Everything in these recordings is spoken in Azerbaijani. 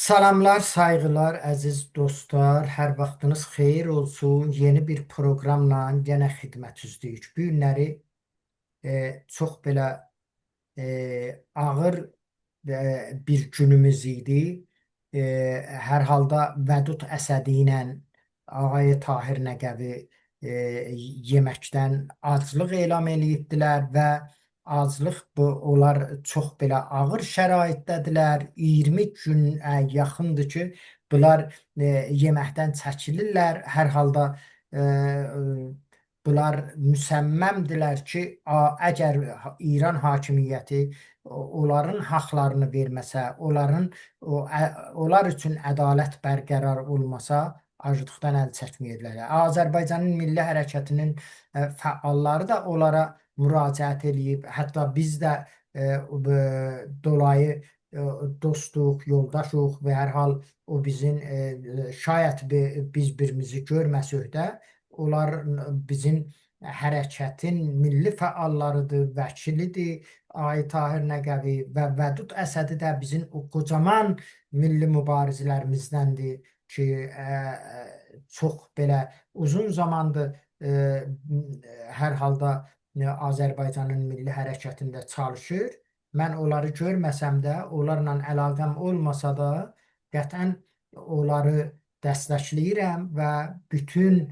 Salamlar, saygılar, əziz dostlar. Hər vaxtınız xeyir olsun. Yeni bir proqramla yenə xidmətinizdəyik. Bu günləri çox belə ağır bir günümüz idi. Hər halda Vədud Əsədi ilə Ağay Tahir Nəqəvi yeməkdən aclıq elan eləyibdilər və aclıq bu onlar çox belə ağır şəraitdədirlər. 20 günə yaxındır ki, bunlar yeməkdən çəkilirlər. Hər halda e, bunlar müsəmməmdilər ki, əgər İran hakimiyyəti onların haqlarını verməsə, onlar üçün ədalət bərqərar olmasa, aclıqdan əl çəkməyəcəklər. Azərbaycanın milli hərəkətinin fəalları da onlara müraciət eləyib. Hətta biz də dolayı dostuq, yoldaşıq və hər hal o bizim şayət biz birimizi görməsək də onlar bizim hərəkətin milli fəallarıdır, vəkilidir. Ay Tahir Nəqəvi və Vədud Əsədi də bizim o qocaman milli mübarizlərimizdəndir ki, çox belə uzun zamandır hər halda Azərbaycanın milli hərəkətində çalışır. Mən onları görməsəm də, onlarla əlaqəm olmasa da, qətiyyən onları dəstəkləyirəm və bütün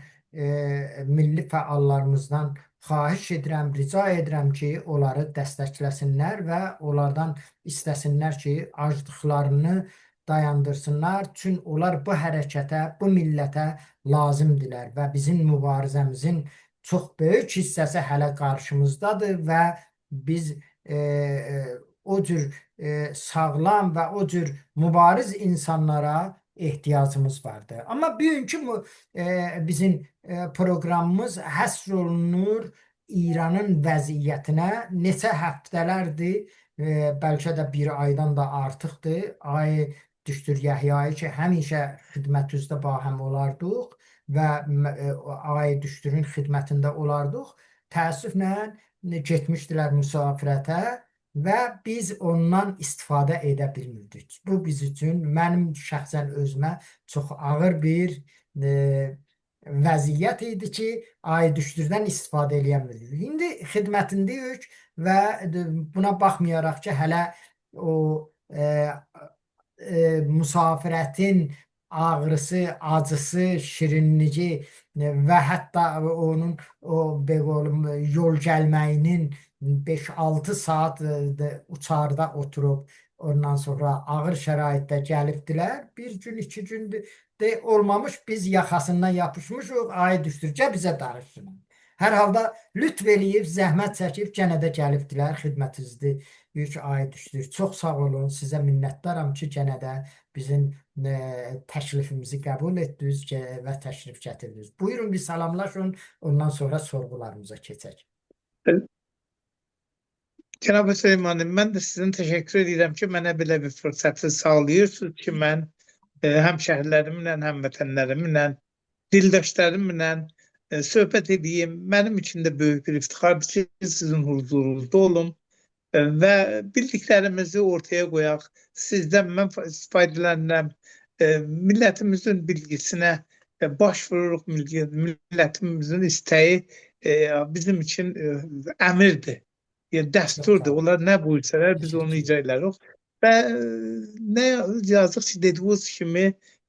milli fəallarımızdan xahiş edirəm, rica edirəm ki, onları dəstəkləsinlər və onlardan istəsinlər ki, aclıqlarını dayandırsınlar. Çünki onlar bu hərəkətə, bu millətə lazımdırlar və bizim mübarizəmizin çox böyük hissəsi hələ qarşımızdadır və biz o cür sağlam və o cür mübariz insanlara ehtiyacımız vardır. Amma bugünkü bizim proqramımız həsr olunur İranın vəziyyətinə. Neçə həftələrdir, bəlkə də bir aydan da artıqdır. Ay Düşdür Yəhyayı ki, həmişə xidmətinizdə bahəm olardıq və Ay Düşdürün xidmətində olardıq. Təəssüflə getmişdilər müsafirətə və biz ondan istifadə edə bilmirdik. Bu biz üçün, mənim şəxsən özümə çox ağır bir vəziyyət idi ki, Ay Düşdürdən istifadə eləyə bilmirdik. İndi xidmətindəyik və buna baxmayaraq ki, hələ o müsafirətin ağrısı, acısı, şirinliyi və hətta onun o beqolum yol gəlməyinin 5-6 saat uçarda oturub ondan sonra ağır şəraitdə gəlibdilər. Bir gün, iki gündür de olmamış biz yaxasından yapışmışıq, ay düşdürcə bizə danışsın. Hər halda lütf eləyib, zəhmət çəkib yenə də gəlibdilər xidmətinizdə. Üç ay düşdür. Çox sağ olun. Sizə minnətdaram ki, yenə də bizim təklifimizi qəbul etdiniz və təşrif gətirdiniz. Buyurun bir salamlaşın, ondan sonra sorğularımıza keçək. Cənab Hüseyn, mən də sizin təşəkkür edirəm ki, mənə belə bir fürsəti sağlayırsınız ki, mən həmşəhərlərimlə, həmvətənlərimlə, dildaşlarımla söhbət edeyim. Mənim üçün də böyük bir iftixardır ki, sizin huzurunuzda olum və bildiklərimizi ortaya qoyaq. Sizdən mən faydalanıram. Millətimizin bilgisinə baş vururuq. Millətimizin istəyi bizim üçün əmirdir. Yəni dəsturdur. Onlar nə buyursalar biz onu icra elərik. Və nə yazıq ki, dediyiniz kimi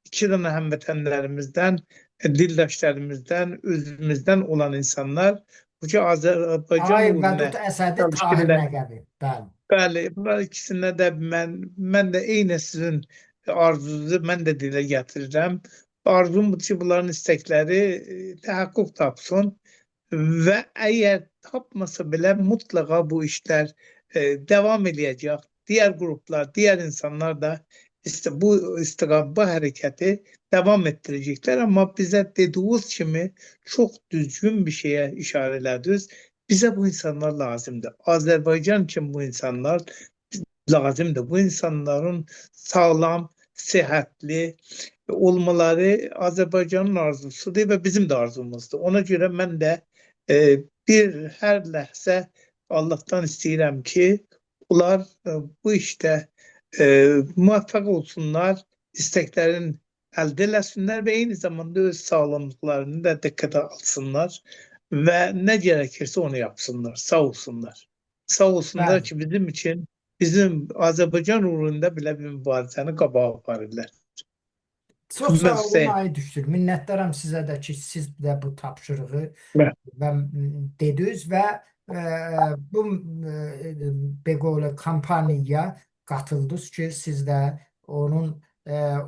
iki dənə həmvətənlərimizdən, dildaşlarımızdan, özümüzdən olan insanlar bu ki Azərbaycan Ay Vədud Əsədi, Tahir Nəqəvi. Bəli. Bəli, bunlar ikisinə də mən də eyni sizin arzunuzu mən də dilə gətirirəm. Arzum budur ki, bunların istəkləri təhaqqüq tapsın və əgər tapmasa belə mutlaka bu işlər devam eləyəcək. Diğer gruplar, diğer insanlar da bu istiqam, bu hərəkəti devam ettirecekler. Ama bize dediğiniz kimi çok düzgün bir şeye işaret elədiniz. Bize bu insanlar lazımdır. Azərbaycan için bu insanlar lazımdır. Bu insanların sağlam, sıhhatli olmaları Azərbaycanın arzusudur və bizim də arzumuzdur. Ona görə mən də bir hər ləhzə Allahdan istəyirəm ki, onlar bu işdə müvəffəq olsunlar İstəklərin əldə eləsinlər və eyni zamanda öz sağlamlıqlarını da diqqətə alsınlar və nə gerekirse onu yapsınlar. Sağ olsunlar. Sağ olsunlar Bəli. ki, bizim için, bizim Azərbaycan uğrunda belə bir mübarizəni qabağa aparırlar. Çox Mən sağ olun, sizə ay düşdür. Minnətdaram sizə də ki, siz də bu tapşırığı Bəli. və dediniz və bu Beqoli kampaniyaya qatıldınız ki, siz də onun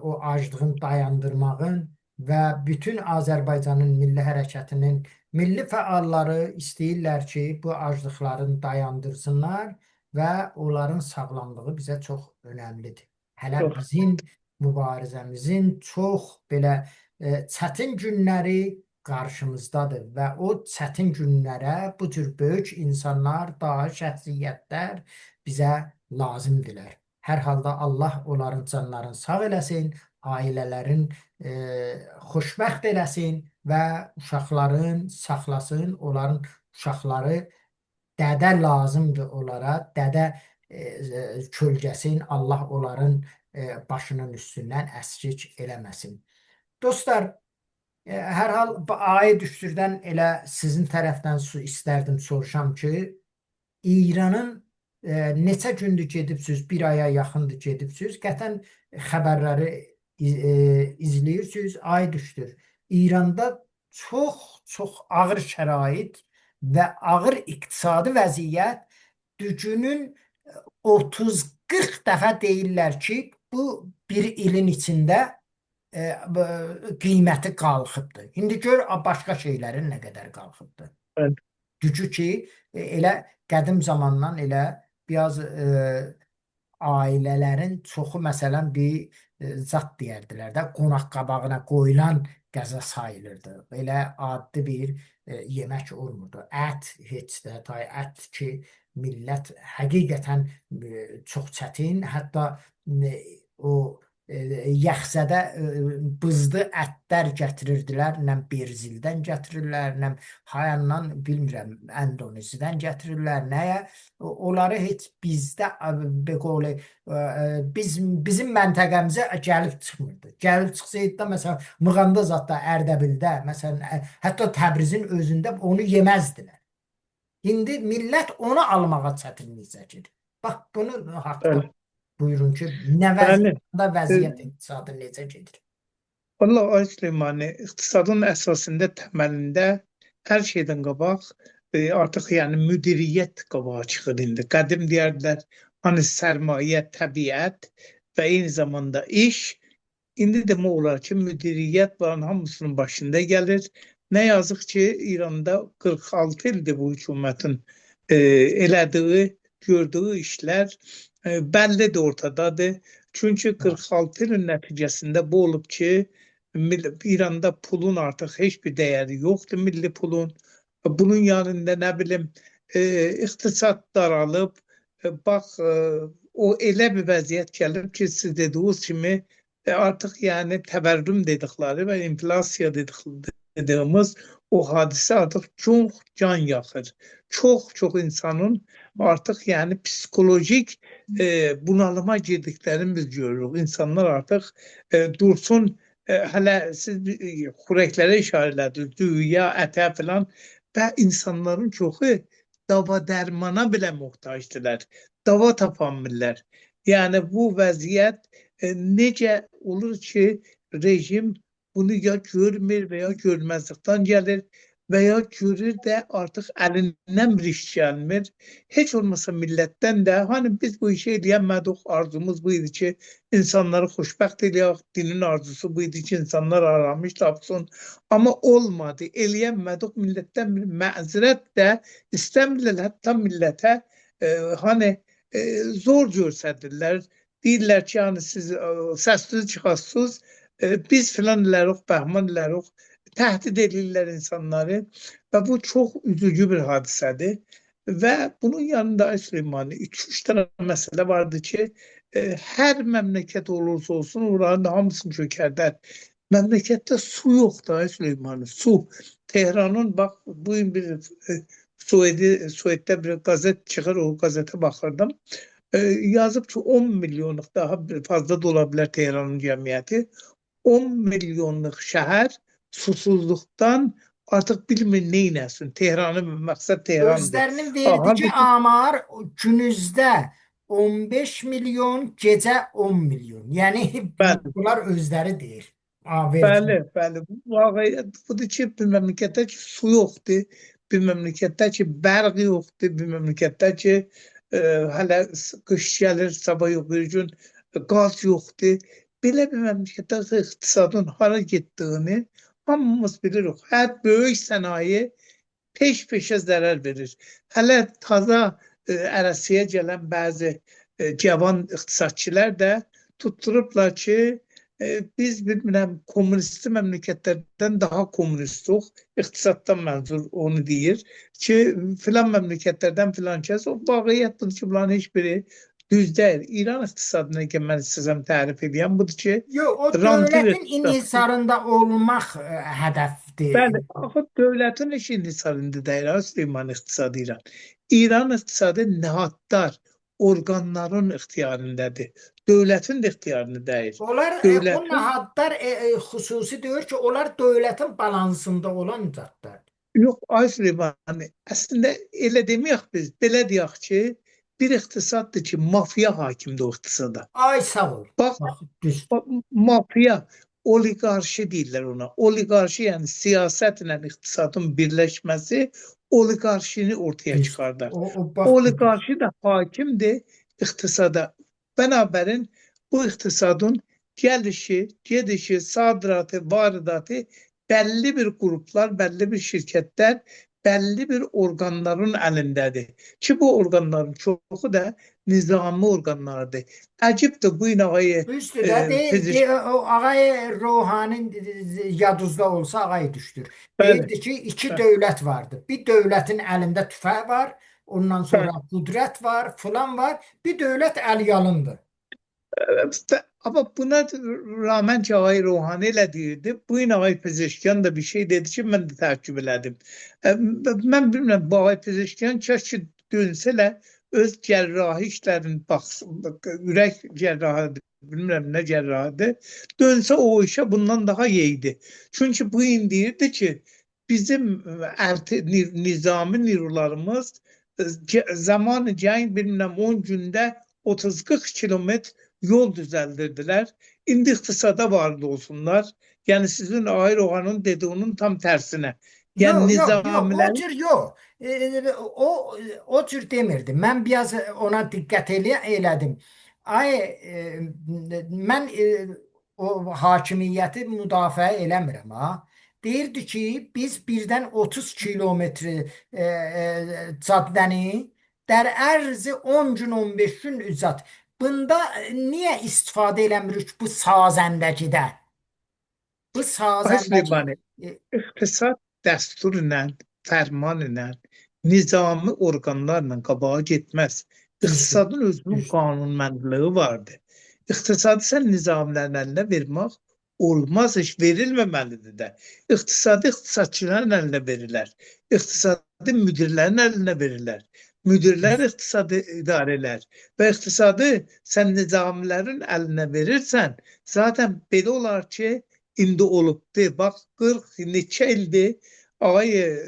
o aclığın dayandırmağın və bütün Azərbaycanın milli hərəkətinin milli fəalları istəyirlər ki, bu aclıqların dayandırsınlar və onların sağlamlığı bizə çox önəmlidir. Hələ Çox. bizim mübarizəmizin çox belə çətin günləri qarşımızdadır və o çətin günlərə bu cür böyük insanlar, dahi şəxsiyyətlər bizə lazımdırlar. Hər halda Allah onların canlarını sağ eləsin, ailələrin xoşbəxt eləsin və uşaqların saxlasın, onların uşaqları dədə lazımdır onlara, dədə kölgəsin Allah onların başının üstündən əskik eləməsin. Dostlar, hər hal ayı düşdürdən elə sizin tərəfdən su istərdim soruşam ki, İranın neçə gündür gedibsiniz, bir aya yaxındır gedibsiniz, qətən xəbərləri izləyirsiniz, ay düşdür. İranda çox-çox ağır şərait və ağır iqtisadi vəziyyət gücünün 30-40 dəfə deyirlər ki, bu bir ilin içində qiyməti qalxıbdır. İndi gör başqa şeylərin nə qədər qalxıbdır. Evet. Gücü ki, elə qədim zamandan elə biraz ailələrin çoxu məsələn bir zat deyərdilər də, qonaq qabağına qoyulan qəza sayılırdı. Elə adi bir yemək olmurdu. Ət heç də tay ət ki, millət həqiqətən çox çətin, hətta o yaxsədə bızdı ətlər gətirirdilər, nə Berzildən gətirirlər, nə hayandan bilmirəm, Endoneziyadan gətirirlər, nəyə? Onları heç bizdə be qovli bizim məntəqəmizə gəlib çıxmırdı. Gəlib çıxsaydı da məsələn Mığanda zətdə, Ərdəbildə, məsələn hətta Təbrizin özündə onu yeməzdilər. İndi millət onu almağa çətinlik çəkir. Bax bunun haqqında Bəli. Buyurun ki, nə Bəli. vəziyyətdə vəziyyət iqtisadi necə gedir? Vallahi Ay Süleymani, iqtisadın əsasında, təməlində hər şeydən qabaq artıq yəni müdiriyyət qabağa çıxır indi. Qədim deyərdilər, hani sərmayə, təbiət və eyni zamanda iş. İndi demək olar ki, müdiriyyət bunların hamısının başında gəlir. Nə yazıq ki, İranda 46 ildir bu hökumətin elədiyi, gördüyü işlər bəllidir, ortadadır. Çünki 46 ilin nəticəsində bu olub ki, İranda pulun artıq heç bir dəyəri yoxdur, milli pulun. Bunun yanında nə bilim, iqtisad daralıb. Bax, o elə bir vəziyyət gəlib ki, siz dediyiniz kimi artıq yəni təvərrüm dedikləri və inflasiya dediyimiz o hadisə artıq çox can yaxır. Çox-çox insanın artıq yəni psixolojik bunalıma girdiklərini biz görürük. İnsanlar artıq dursun, hələ siz xörəklərə işarə elədiniz, düyüyə, ətə filan və insanların çoxu dava dərmana belə muhtacdırlar. Dava tapanmırlar. Yəni bu vəziyyət necə olur ki, rejim bunu ya görmür və ya görməzlikdən gəlir və ya görür də artıq əlindən bir iş gəlmir. Heç olmasa millətdən də hani biz bu işi eləyəmədik, arzumuz bu idi ki, insanları xoşbəxt eləyək, dinin arzusu bu idi ki, insanlar aramış tapsın. Amma olmadı, eləyəmədik, millətdən bir məzərət də istəmirlər, hətta millətə hani zor göstərirlər. Deyirlər ki, hani siz səssiz çıxasınız, biz filan elərik, bəhman elərik, təhdid edirlər insanları və bu çox üzücü bir hadisədir. Və bunun yanında Ay Süleymani 2-3 dənə məsələ vardı ki, hər məmləkət olursa olsun, onların hamısını çökərdər. Məmləkətdə su yoxdur Ay Süleymani, su. Tehranın, bax, bugün bir Sueddə bir qəzet çıxır, o qəzetə baxırdım. Yazıb ki 10 milyonluq daha fazla da ola bilər Tehranın cəmiyyəti. 10 milyonluq şəhər susuzluqdan artıq bilmir neynəsin. Tehranı məqsəd Tehrandır. Özlərinin verdiyi Halbuki amar günüzdə 15 milyon, gecə 10 milyon. Yəni bəli, bunlar özləri deyir. Vergi. bəli, bəli. Vaqiət budur ki, bir məmləkətdə ki su yoxdur, bir məmləkətdə ki bərq yoxdur, bir məmləkətdə ki hələ qış gəlir, sabah yox bir gün qaz yoxdur. Belə bir məmləkətdə iqtisadın hara getdiyini hamımız bilirik. Hər böyük sənaye peş-peşə zərər verir. Hələ taza ərəsiyə gələn bəzi cavan iqtisadçılar da tutturublar ki, biz bilmirəm komünist məmləkətlərdən daha komünistuq. İqtisaddan mənzur onu deyir ki, filan məmləkətlərdən filan kəs. O vaqiət budur ki, bunların heç biri düz deyil. İran iqtisadını ki, mən istəsəm tərif edəyəm, budur ki, Yox, o dövlətin inhisarında olmaq hədəfdir. Bəli, axı dövlətin heç inhisarında deyil, ha, Süleyman iqtisadı İran. İran iqtisadı nəhadlar, orqanların ixtiyarındadır. Dövlətin də ixtiyarında deyil. Onlar o Dövlətin nəhadlar xüsusi deyir ki, onlar dövlətin balansında olan zatlardır. Yox, ay Süleyman, əslində elə deməyək biz, belə deyək ki, bir iqtisaddır ki, mafiya hakimdir o iqtisada. Ay sağ ol. Bax, Bax, düz. Mafiya, oliqarşi deyirlər ona. Oliqarşi, yəni siyasətlə iqtisadın birləşməsi oliqarşini ortaya Düz. çıxardar. O bax Oliqarşi də hakimdir iqtisada. Bənabərin bu iqtisadın gəlişi, gedişi, sadiratı, varidatı bəlli bir qruplar, bəlli bir şirkətlər, bəlli bir orqanların əlindədir. Ki bu orqanların çoxu da nizami orqanlardır. Əcibdir bu ağay Düzdür də, deyir, Pezeşk o ağay Ruhanin yadınızda olsa ağay düşdür. Bəli. Deyirdi ki, iki Bəli. dövlət vardı. Bir dövlətin əlində tüfəng var, ondan sonra qüdrət var, filan var. Bir dövlət əl yalındır. Ama buna rağmen ki ağay Ruhani elə deyirdi, bu gün ağay Pezeşkiyan da bir şey dedi ki, mən də təəccüb elədim. Mən bilmirəm, bu ağay Pezeşkiyan kaş ki dönsə elə öz cərrahi işlərini baxsın, ürək cərrahıdır, bilmirəm nə cərrahıdır, dönsə o işə bundan daha yeydi. Çünki bu gün deyirdi ki, bizim nizami nirularımız zamanı cəng bilmirəm 10 gündə 30-40 kilometr yol düzəldirdilər. İndi iqtisada varid olsunlar. Yəni sizin Ağay Roğanın dediyinin tam tərsinə. Yəni Yox, yox, yox, o nizamilərin cür yox. O cür demirdi. Mən biraz ona diqqət elədim. Ay, mən o hakimiyyəti müdafiə eləmirəm ha. Deyirdi ki, biz birdən 30 kilometr caddəni در ərzi 10 gün, 15 gün uzat. Bunda niyə istifadə eləmirik bu sazəndəkidə? Bu Ay sazəndəki Süleymani, iqtisad dəsturla, fərmanla, nizami orqanlarla qabağa getməz. Düzdür, İqtisadın özünün düzdür. qanunməndliyi vardır. İqtisadı sən nizamilərin əlinə vermək olmaz, heç verilməməlidir də. İqtisadi iqtisadçıların əlinə verirlər. İqtisadi müdirlərin əlinə verirlər. Müdirlər Düzdür. iqtisadı idarə edər və iqtisadı sən nizamilərin əlinə verirsən, zaten belə olar ki, indi olubdu. Bax 40 neçə ildir ağay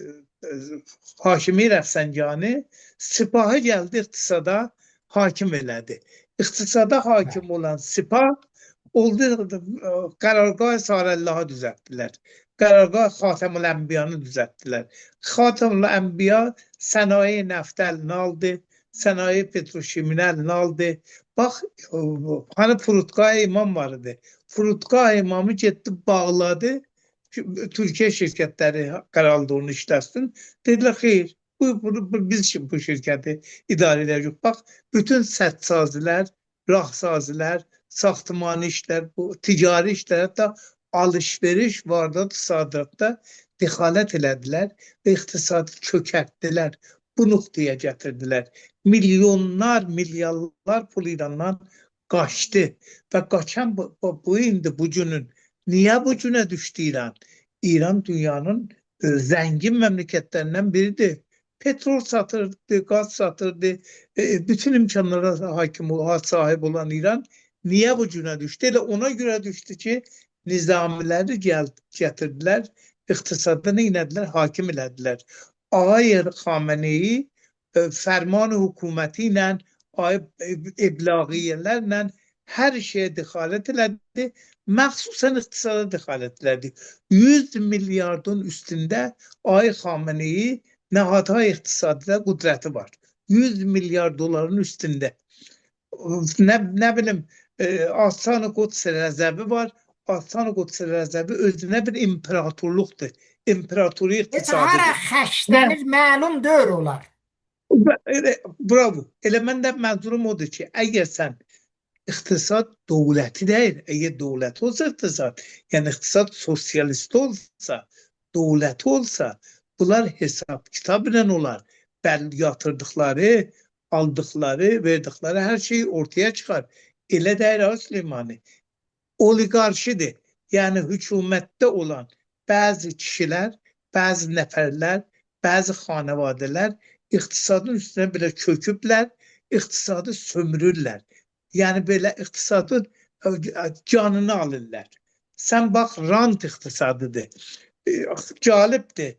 Haşimi Rəfsəncani Sipahı gəldi iqtisada hakim elədi. İqtisada hakim olan Sipah oldu qərargah Sarəllahı düzəltdilər. Qərargah Xatəmül Ənbiyanı düzəltdilər. Xatəmül Ənbiya sənaye nəfti əlinə aldı, sənaye petroşimini əlinə aldı. Bax, hani Furudgah İmam var idi. Furudgah İmamı getdi bağladı. Türkiyə şirkətləri qərarlı onu işləsin. Dedilər, xeyr, bu, biz bu şirkəti idarə edəcəyik. Bax, bütün sədsazilər, rahsazilər, saxtımani işlər, bu ticari işlər, hətta alış-veriş vardı sadiratda dixalət elədilər və iqtisadı çökərtdilər. Bu nöqtəyə gətirdilər. Milyonlar, milyarlar pul İrandan qaçdı və qaçan bu indi bu günün niyə bu günə düşdü İran? İran dünyanın zəngin məmləkətlərindən biridir. Petrol satırdı, qaz satırdı. Bütün imkanlara hakim, sahib olan İran niyə bu cürə düşdü? Elə ona görə düşdü ki, nizamiləri gətirdilər, iqtisada nə elədilər? Hakim elədilər. Ağay Xameneyi fərman hökuməti ilə, iblağiyyələrlə hər şeyə dəxalət elədi. Məxsusən iqtisada dəxalət elədi. 100 milyardın üstündə Ağay Xameneyi nəhadha iqtisadda qüdrəti var. 100 milyar doların üstündə. Nə bilim, Astan Quds Rəzəvi var. Astan Quds Rəzəvi özünə bir imperatorluqdur. İmperatorluq Heç hara iqtisadıdır. Xərclənir məlum deyil olar. Elə, bravo. Elə mən də mənzurum odur ki, əgər sən iqtisad dövləti deyil, əgər dövlət olsa iqtisad, yəni iqtisad sosialist olsa, dövləti olsa, bunlar hesab kitab ilə olar. Bəli, yatırdıqları, aldıqları, verdikləri hər şey ortaya çıxar. Elə deyil ha Süleymani. Oligarşidir. Yəni hökumətdə olan bəzi kişilər, bəzi nəfərlər, bəzi xanəvadələr iqtisadın üstünə belə çöküblər, iqtisadı sömürürlər. Yəni belə iqtisadın canını alırlar. Sən bax, rant iqtisadıdır. Cəlibdir.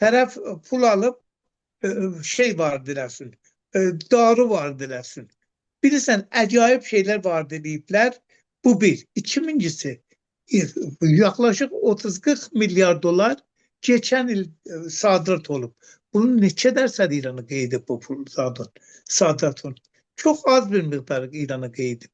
Tərəf pul alıb şey var diləsin, daru var diləsin. Bilirsən, əcaib şeylər var eləyiblər. Bu bir. İkincisi, yaklaşık 30-40 milyar dolar geçen il sadirat olub. Bunun neçə dərsə İranı qeyd edib bu pul sadiratın? Çox az bir miqdarı İranı qeyd edib.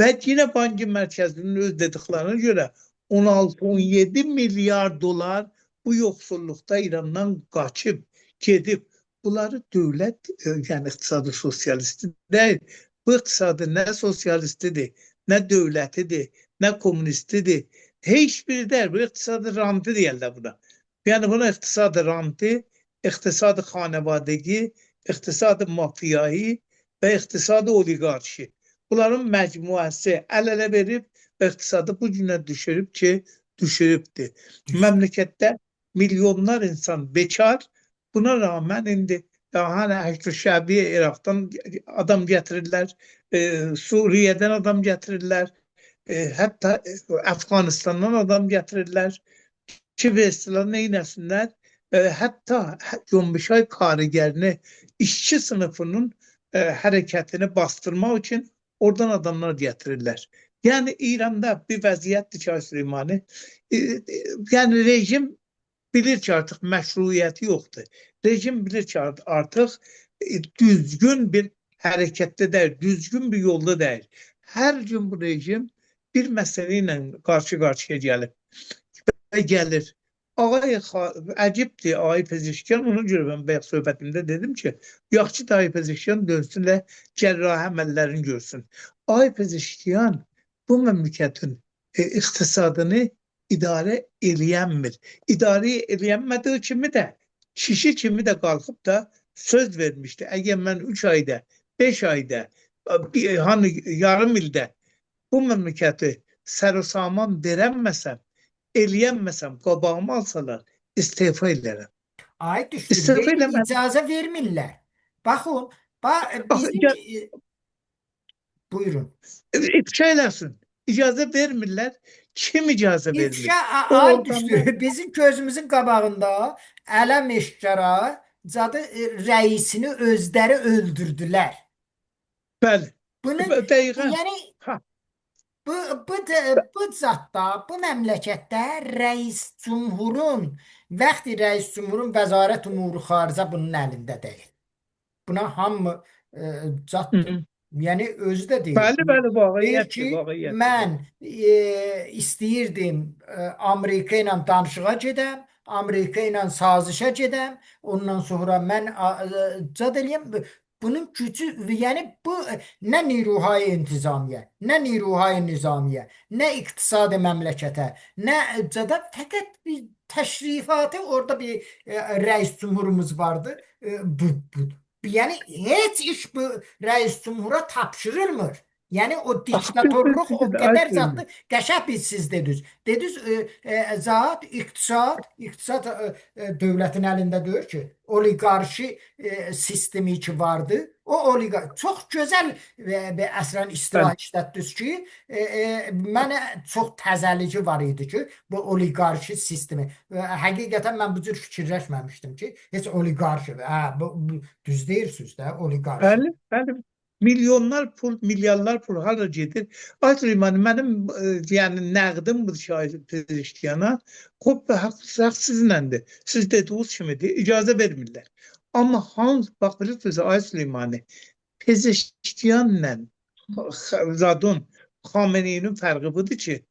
Və yenə Banki Mərkəzinin öz dediklərinə görə 16-17 milyar dolar bu yoxsulluqda İrandan qaçıb, gedib. Bunları dövlət, yəni iqtisadi sosialisti deyil. Bu iqtisadi nə sosialistidir, nə dövlətidir, nə kommunistidir. Heç biri deyil. Bu iqtisadi rantı deyirlər buna. Yəni buna iqtisadi rantı, iqtisadi xanevadegi, iqtisadi mafiyayı və iqtisadi oligarşi. Bunların məcmuəsi əl-ələ verib və iqtisadı bu günə düşürüb ki, düşürübdür. Məmləkətdə milyonlar insan bekar. Buna rağmen indi hani Həşd-i Şəbi İraqdan adam gətirirlər, Suriye'den adam gətirirlər, hətta Əfqanistandan adam gətirirlər ki, versinlər, neynəsinlər? Hətta Cümbüşay karigerini, işçi sınıfının hərəkətini bastırmaq üçün oradan adamlar gətirirlər. Yəni İranda bir vəziyyətdir ki, Süleymani, yəni rejim bilir ki, artıq məşruiyyəti yoxdur. Rejim bilir ki, artıq düzgün bir hərəkətdə deyil, düzgün bir yolda deyil. Hər gün bu rejim bir məsələ ilə qarşı-qarşıya gəlib və gəlir. Ağay əcibdir Ağay Pezeşkiyan, ona görə mən bayaq söhbətimdə dedim ki, yaxşı da Ağay Pezeşkiyan dönsün və cərrahi əməllərini görsün. Ağay Pezeşkiyan bu məmləkətin iqtisadını idarə eləyənmir. İdarə eləyənmədiyi kimi də, kişi kimi də qalxıb da söz vermişdi. Əgər mən 3 ayda, 5 ayda, hani yarım ildə bu məmləkəti sər-saman verənməsəm, eləyənməsəm, qabağımı alsalar, istefa eləyərəm. Ay düşdür. İstefa eləmədim. İcazə vermirlər. Baxın, bizim buyurun. İfşa eləsin. İcazə vermirlər. Kim icazə vermir? İfşa ay düşdü. Bizim gözümüzün qabağında Ələm Eşkara cadı rəisini özləri öldürdülər. Bəli. Bunun Dəqiqən. Yəni Ha. bu zatda, bu məmləkətdə rəis cumhurun, vaxtı rəis cumhurun vəzarət umuru xaricə bunun əlində deyil. Buna hamı catdır. Yəni özü də deyir. Bəli, bəli, Deyir vaqiətdir, ki, vaqiətdir. mən istəyirdim Amerika ilə danışığa gedəm, Amerika ilə sazişə gedəm, ondan sonra mən cad eləyəm. Bunun gücü, yəni bu nə niruhay intizamiyə, nə niruhay nizamiyə, nə iqtisadi məmləkətə, nə cada fəqət bir təşrifatı orada bir rəis cumhurumuz vardı. Bu. Yəni heç iş bu rəis cumhura tapşırılmır. Yəni o Axı diktatorluq o qədər bilirsiniz, zatlı qəşəng bir siz dediniz. Dediniz zat iqtisad dövlətin əlində deyil ki. Oliqarşi sistemi ki vardı. O oliqar çox gözəl və əslən istilah Bəli. işlətdiniz ki, mənə çox təzəlici var idi ki, bu oliqarşi sistemi. Və həqiqətən mən bu cür fikirləşməmişdim ki, heç oliqarşi, hə, bu düz deyirsiniz də, oliqarşi. Bəli, bəli. Milyonlar pul, milyarlar pul hara gedir? Ay Süleyman, mənim yəni nəqdim bu şahid Pezeshkiyana, xop haqq sizinləndir. Siz dediyiniz kimidir, icazə vermirlər. Amma hansı, bax bilirsiniz Ay Süleymani, Pezeshkiyanla Zadun Xameneyinin fərqi budur ki,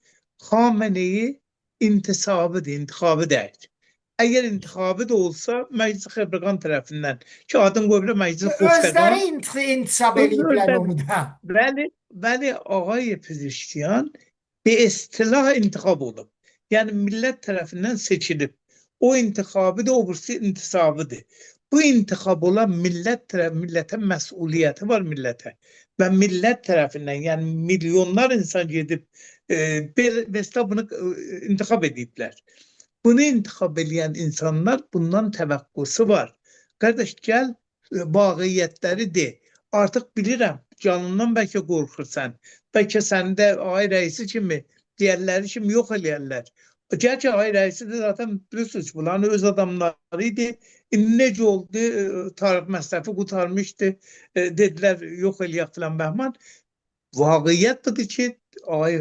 Xameneyi intisabıdır, intixabı deyil. Əgər intixabı da olsa Məclis Xəbərqan tərəfindən ki, adın qoyublar Məclis Özləri Xubqan. intisab eləyiblər onu da. Bəli, bəli, ağay Pezeshkiyan bir istilah intixab olub. Yəni millət tərəfindən seçilib. O intixabı da o birisi intisabıdır. Bu intixab olan millət millətə məsuliyyəti var millətə. Və millət tərəfindən, yəni milyonlar insan gedib belə bunu intixab ediblər. Bunu intixab eləyən insanlar bundan təvəqqüsü var. Qardaş gəl vaqiyyətləri de. Artıq bilirəm, canından bəlkə qorxursan. Bəlkə səni də ay rəisi kimi, digərləri kimi yox eləyərlər. Gerçi ay rəisi də zaten bilirsiniz, bunların öz adamları idi. İndi necə oldu? Tarık məsrəfi qurtarmışdı. Dedilər yox eləyək filan bəhman. Vaqiyyət budur ki, ay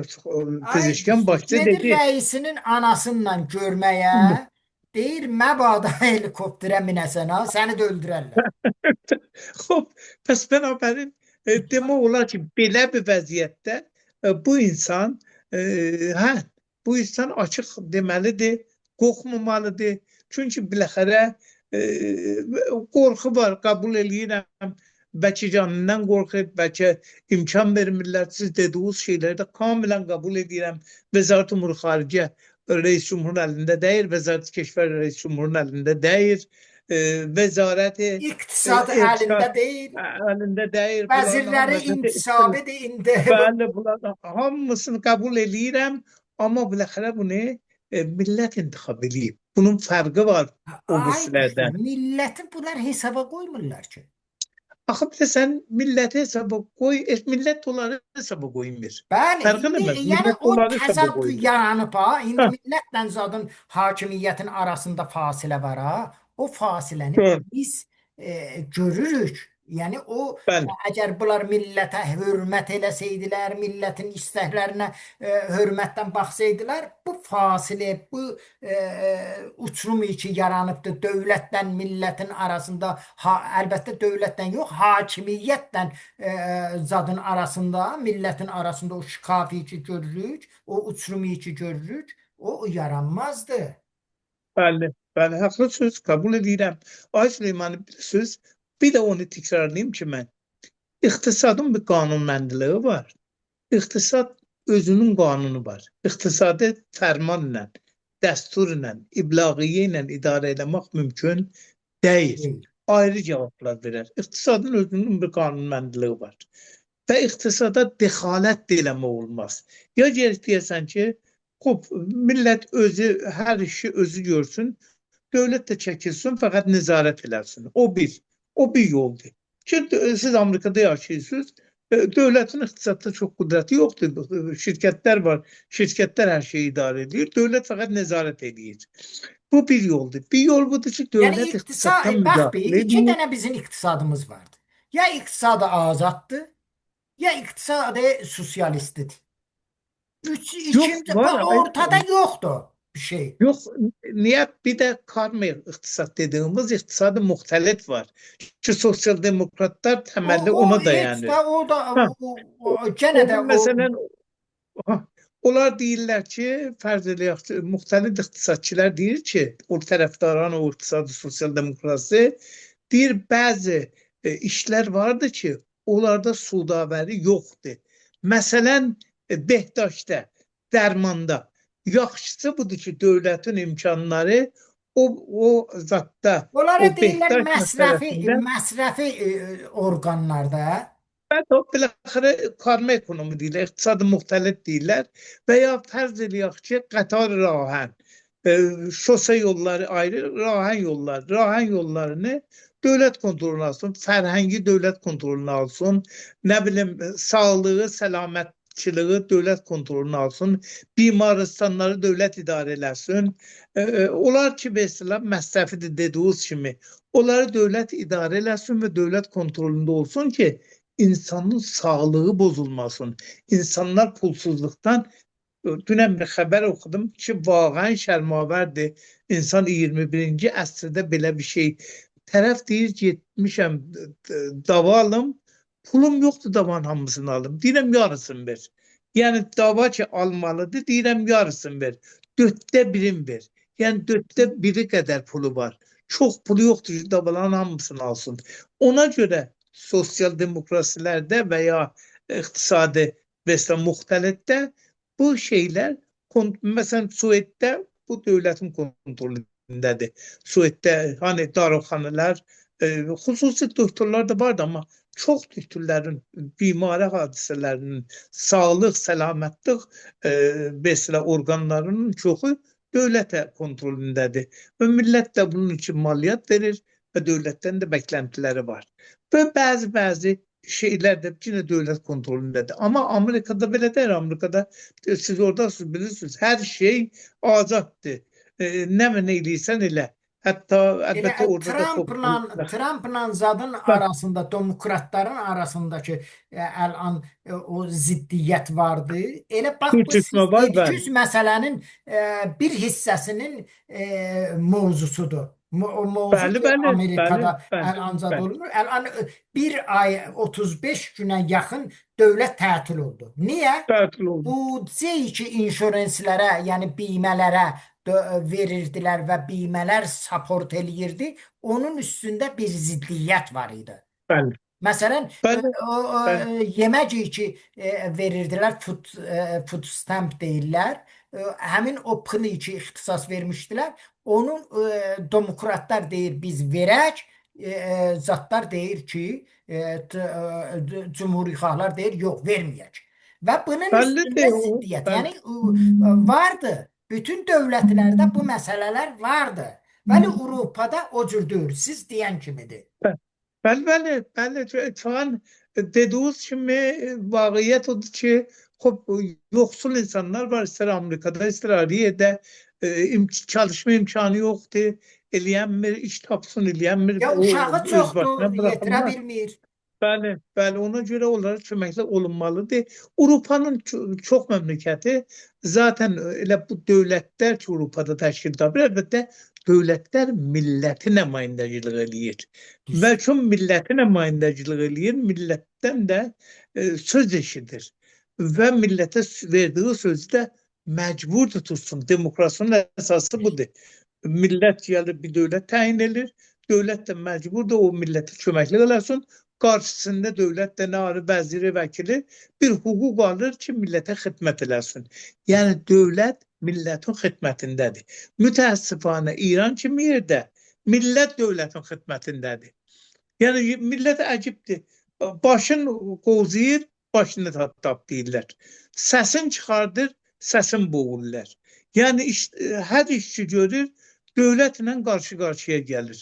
Pezeshkiyan başçı gedir dedi. Rəisinin anasıyla görməyə, deyir məbada helikopterə minəsən ha, səni də öldürərlər. Xoş, pəs bənabərin demək olar ki, belə bir vəziyyətdə bu insan hə, bu insan açıq deməlidir, qorxmamalıdır. Çünki biləxərə qorxu var, qəbul eləyirəm. Bəlkə canından qorxur, bəlkə imkan vermirlər. Siz dediyiniz şeyləri də kamilən qəbul edirəm. Vəzarət Umur Xaricə Reis Cumhurun əlində deyil, Vəzarət Keşvər Reis Cumhurun əlində deyil. Vəzarəti İqtisad əlində deyil. Əlində deyil. Vəzirləri intisabidir indi. Bəli, bunların hamısını qəbul eləyirəm, amma biləxərə bunu millət intixab eləyib. Bunun fərqi var o birisilərdən. Milləti bunlar hesaba qoymurlar ki. Axı bir də sən milləti hesaba qoy, millət onları hesaba qoymur. Bəli, Fərqi indi, nədir? yəni Millət o təzad yaranıb ha, indi millətlə zadın hakimiyyətin arasında fasilə var ha. O fasiləni biz görürük. Yəni o Bəli. Əgər bunlar millətə hörmət eləsəydilər, millətin istəklərinə hörmətdən baxsaydılar, bu fasilə, bu uçurum ki yaranıbdır dövlətlə millətin arasında, ha, əlbəttə dövlətlə yox, hakimiyyətlə zadın arasında, millətin arasında o şikafi ki görürük, o uçurum ki görürük, o yaranmazdı. Bəli, bəli, haqlısınız, qəbul edirəm. Ay Süleyman, bilirsiniz, bir də onu təkrarlayım ki mən, İqtisadın bir qanunməndliyi var. İqtisad özünün qanunu var. İqtisadi fərmanla, dəsturla, iblağiyyə ilə idarə eləmək mümkün deyil. Ayrı cavablar verər. İqtisadın özünün bir qanunməndliyi var. Və iqtisada dexalət də eləmək olmaz. Ya gəlib deyəsən ki, xop, millət özü hər işi özü görsün, dövlət də çəkilsin, fəqət nəzarət eləsin. O bir. O bir yoldur. Ki siz Amerikada yaşayırsınız, dövlətin iqtisadda çox qüdrəti yoxdur. Şirkətlər var, şirkətlər hər şeyi idarə edir. Dövlət fəqət nəzarət edir. Bu bir yoldur. Bir yol budur ki, Yəni dövlət iqtisad, iqtisaddan bax bir, müdaxilə iki edir. dənə bizim iqtisadımız vardı. Ya iqtisadı azaddır, ya iqtisadı sosialistdir. Üç, Yox, ikinci, var, ortada yoxdur bir şey. Yox, niyə? Bir də karma iqtisad dediyimiz iqtisadi müxtəlif var. Ki sosial demokratlar təməlli ona O heç dayanır. də o da o gənə də o məsələn, onlar deyirlər ki, fərz eləyək ki, müxtəlif iqtisadçılar deyir ki, o tərəfdaran o iqtisadi sosial demokrasi deyir bəzi işlər vardır ki, onlarda sudavəri yoxdur. Məsələn, behdaşda, dərmanda. Yaxşısı budur ki, dövlətin imkanları o zatda, onlara o deyirlər behdaş məsrəfi məsələsində məsrəfi orqanlarda. Bəli, بالاخره karma ekonomi deyirlər, iqtisad müxtəlif deyirlər və ya fərz eləyək ki, qatar rahan, şose yolları ayrı, rahan yollar, rahan yollarını dövlət kontroluna alsın, fərhəngi dövlət kontroluna alsın, nə bilim, sağlığı, səlamətçiliyi dövlət kontroluna alsın, bimaristanları dövlət idarə eləsin. Onlar ki, mesela məsrəfidir dediyiniz kimi, onları dövlət idarə eləsin və dövlət kontrolunda olsun ki, insanın sağlığı bozulmasın. İnsanlar pulsuzluqdan, dünən bir xəbər oxudum ki, vaqəən şərmavərdir. İnsan 21-ci əsrdə belə bir şey. Tərəf deyir ki, getmişəm dava alım, pulum yoxdur davanın hamısını alım. Deyirəm yarısını ver. Yəni dava ki almalıdır, deyirəm yarısını ver. Dörddə birini ver. Yəni dörddə biri qədər pulu var. Çox pulu yoxdur ki, davaların hamısını alsın. Ona görə sosial demokrasilərdə və ya iqtisadi mesela müxtəlifdə bu şeylər, məsələn Sueddə bu dövlətin kontrolündədir. Sueddə hani daruxanalar, xüsusi doktorlar da vardı amma çox doktorların bimari hadisələrinin, sağlıq, səlamətlik mesela orqanlarının çoxu dövlətə kontrolündədir. Və millət də bunun üçün maliyyat verir və dövlətdən də beklentiləri var. Və bəzi şeylər də yenə dövlət kontrolündədir. Amma Amerikada belə deyil. Amerikada siz oradasınız, bilirsiniz, hər şey azaddır. Nə nə eləyirsən elə. Hətta Elə əlbəttə orada da Trumpla Trumpla zadın arasında, demokratların arasındakı əlan o ziddiyyət vardı. Elə bax bu siz sürtüşmə var, bəli. dediyiniz məsələnin bir hissəsinin mövzusudur. O mövzu Bəli, ki bəli, bəli, Amerikada bəli, əlan zad bəli. olunur. Əlan bir ay 35 günə yaxın dövlət tətil oldu. Niyə? Tətil oldu. Büdcə ki insurance-lərə, yəni bimələrə verirdilər və bimələr support eləyirdi. Onun üstündə bir ziddiyyət var idi. Bəli. Məsələn, Bəli, o, bəli. yemək ki verirdilər, food stamp deyirlər. Həmin o pulu ki ixtisas vermişdilər. Onun demokratlar deyir biz verək, zatlar deyir ki, cumhurixahlar deyir yox verməyək. Və bunun Bəllidir üstündə o, ziddiyyət, bəli. yəni vardı. Bütün dövlətlərdə bu məsələlər vardı. Bəli, Avropada o cür deyil. Siz deyən kimidir. Bəli, bəli, bəli. اتفاقا dediğiniz kimi vaqiət odur ki, xop yoxsul insanlar var, istər Amerikada, istər Ariye'də çalışma imkanı yoxdur, eləyənmir, iş tapsın, eləyənmir, Ya o uşağı öz çoxdur, başına yetirə buraxılmaz. bilmir. Bəli, bəli, ona görə onlara köməklik olunmalıdır. Avropanın çox məmləkəti zaten elə bu dövlətlər ki, Avropada təşkil tapır, əlbəttə dövlətlər milləti nümayəndəcilik eləyir. Və çox milləti nümayəndəcilik eləyir, millətdən də söz eşidir. Və millətə verdiyi sözü də məcbur tutulsun. Demokrasinin əsası budur. Millət gəlir bir dövlət təyin edir, dövlət də məcburdur o millətə köməklik eləsin. Qarşısında dövlət də nə arı vəziri, vəkili bir hüquq alır ki, millətə xidmət eləsin. Yəni dövlət millətin xidmətindədir. Mütəəssifanə İran kimi yerdə millət dövlətin xidmətindədir. Yəni millət əcibdir. Başın qozuyur, başını tap deyirlər. Səsin çıxardır, səsin boğurlar. Yəni hər işçi görür, dövlətlə qarşı-qarşıya gəlir.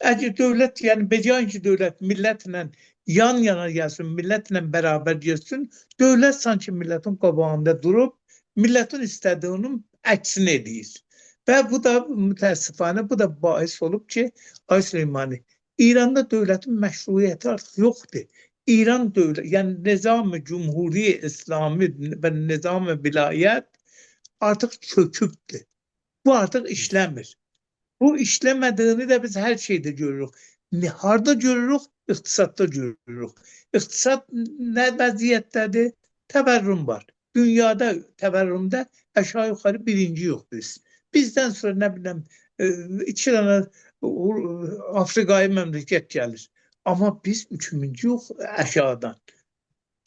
Əgər dövlət, yəni becan ki dövlət millətlə yan yana gəlsin, millətlə bərabər getsin, dövlət sanki millətin qabağında durub, millətin istədiyinin əksini eləyir. Və bu da mütəəssifanə, bu da bais olub ki, ay Süleymani, İranda dövlətin məşruiyyəti artıq yoxdur. İran dövlət, yəni nizam-ı Cumhuri İslami və nizam-ı vilayət artıq çökübdür. Bu artıq işləmir. Bu işləmədiyini də biz hər şeydə görürük. Harda görürük? İqtisadda görürük. İqtisad nə vəziyyətdədir? Təvərrüm var. Dünyada təvərrümdə aşağı yuxarı birinci yox biz. Bizdən sonra nə biləm iki dənə Afrikayı məmləkət gəlir. Amma biz üçüncü yox aşağıdan.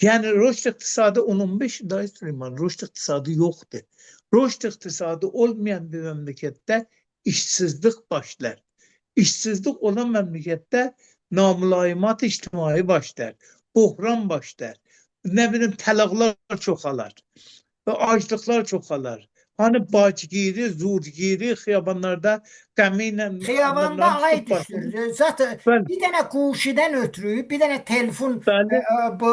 Yəni rüşd iqtisadı 10-15 il Süleyman, rüşd iqtisadı yoxdur. Rüşd iqtisadı olmayan bir məmləkətdə işsizlik başlar. İşsizlik olan məmləkətdə namülayimat ictimai başlar. Bohran başlar. Nə bilim təlaqlar çoxalar. Və aclıqlar çoxalar. Hani bacgiri, zurgiri xiyabanlarda qəmi ilə Xiyabanda adamların ay tutub başını. düşür. Zaten Bəli, bir dənə quşidən ötürü, bir dənə telefon bəli, bu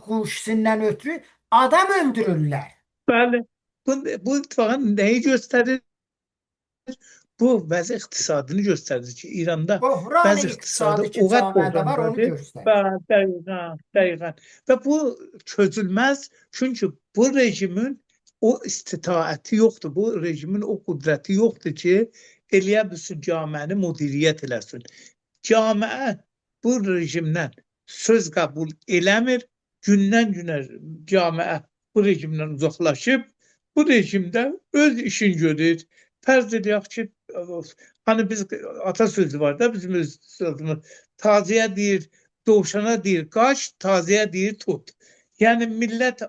quşisindən ötürü adam öldürürlər. bəli. Bu ittifaqın nəyi göstərir? Bu vəzi iqtisadını göstərir ki, İranda Bohran vəzi iqtisadı iqtisadi ki o qədər camiədə var, onu bohrandadır. göstərir. Bəli, dəqiqən, dəqiqən. Və bu çözülməz, çünki bu rejimin o istitaəti yoxdur, bu rejimin o qüdrəti yoxdur ki, eləyə bilsin camiəni müdiriyyət eləsin. Camiə bu rejimdən söz qəbul eləmir, gündən günə camiə bu rejimdən uzaqlaşıb, bu rejimdə öz işini görür. Fərz edək ki, hani biz atasözü var da bizim öz sözümüz. Taziyə deyir, dovşana deyir qaç, taziyə deyir tut. Yəni millət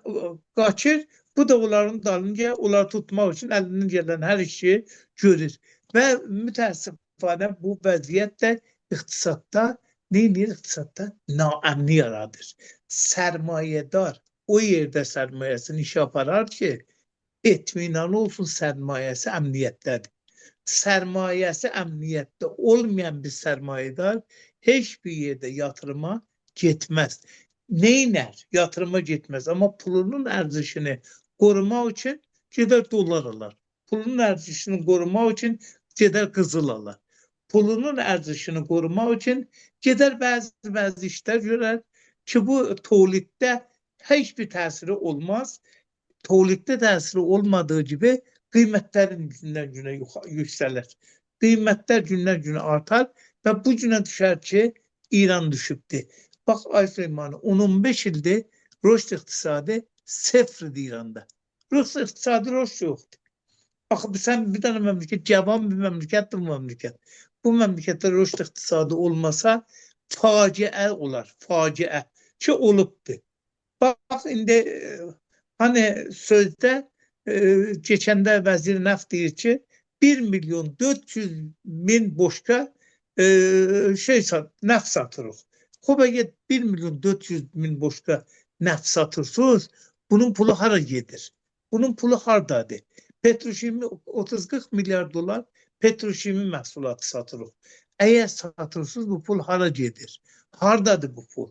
qaçır, bu da onların dalınca onları tutmaq üçün əlindən gələn hər işi görür. Və mütəəssifانə bu vəziyyət də iqtisadda nə edir? İqtisadda naəmni yaradır. Sərmayədar o yerdə sərmayəsini işə aparar ki, etminanı olsun sərmayəsi əmniyyətdədir. Sərmayəsi əmniyyətdə olmayan bir sərmayədar heç bir yerdə yatırıma getməz. Neynər? Yatırıma getməz. Amma pulunun ərzişini qorumaq üçün gedər dollar alar. Pulunun ərzişini qorumaq üçün gedər qızıl alar. Pulunun ərzişini qorumaq üçün gedər bəzi işlər görər ki, bu toliddə heç bir təsiri olmaz. Toliddə təsiri olmadığı gibi qiymətlərin gündən günə yüksəlir. Qiymətlər gündən günə artar və bu günə düşər ki, İran düşübdür. Bax ay Süleyman, 10-15 ildir rüşd iqtisadi sıfırdır İranda. Rüşd iqtisadi rüşd yoxdur. Axı sən bir dənə məmləkət, cavan bir məmləkətdir bu məmləkət. Bu məmləkətdə rüşd iqtisadi olmasa faciə olar, faciə ki olubdur. Bax indi hani sözdə keçəndə vəzir nəft deyir ki 1 milyon 400 min boşka şey neft satırıq. Xub əgər 1 milyon 400 min boşka neft satırsınız, bunun pulu hara gedir? Bunun pulu hardadır? Petroşimi 30-40 milyar dolar petroşimi məhsulatı satırıq. Əgər satırsınız, bu pul hara gedir? Hardadır bu pul?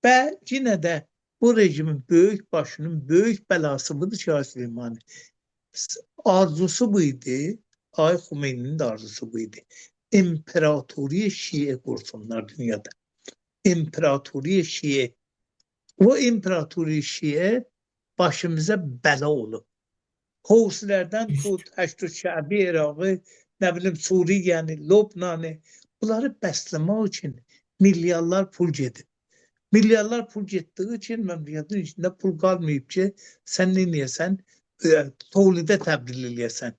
Və yenə də bu rejimin böyük başının böyük bəlası budur ki, Ay Süleymani. Arzusu bu idi. Ay Xümeyninin də arzusu bu idi. İmperatoriye Şiə qursunlar dünyada. İmperatoriye Şiə. O İmperatoriye Şiə başımıza bəla olub. Husilərdən tut, Həşd-ü Şəbi İraqı, nə bilim Suriyəni, Lübnanı, bunları bəsləmək üçün milyarlar pul gedib. Milyarlar pul getdiyi üçün məmləkətin içində pul qalmayıb ki, sən nə eləyəsən, tolidə təbdil eləyəsən.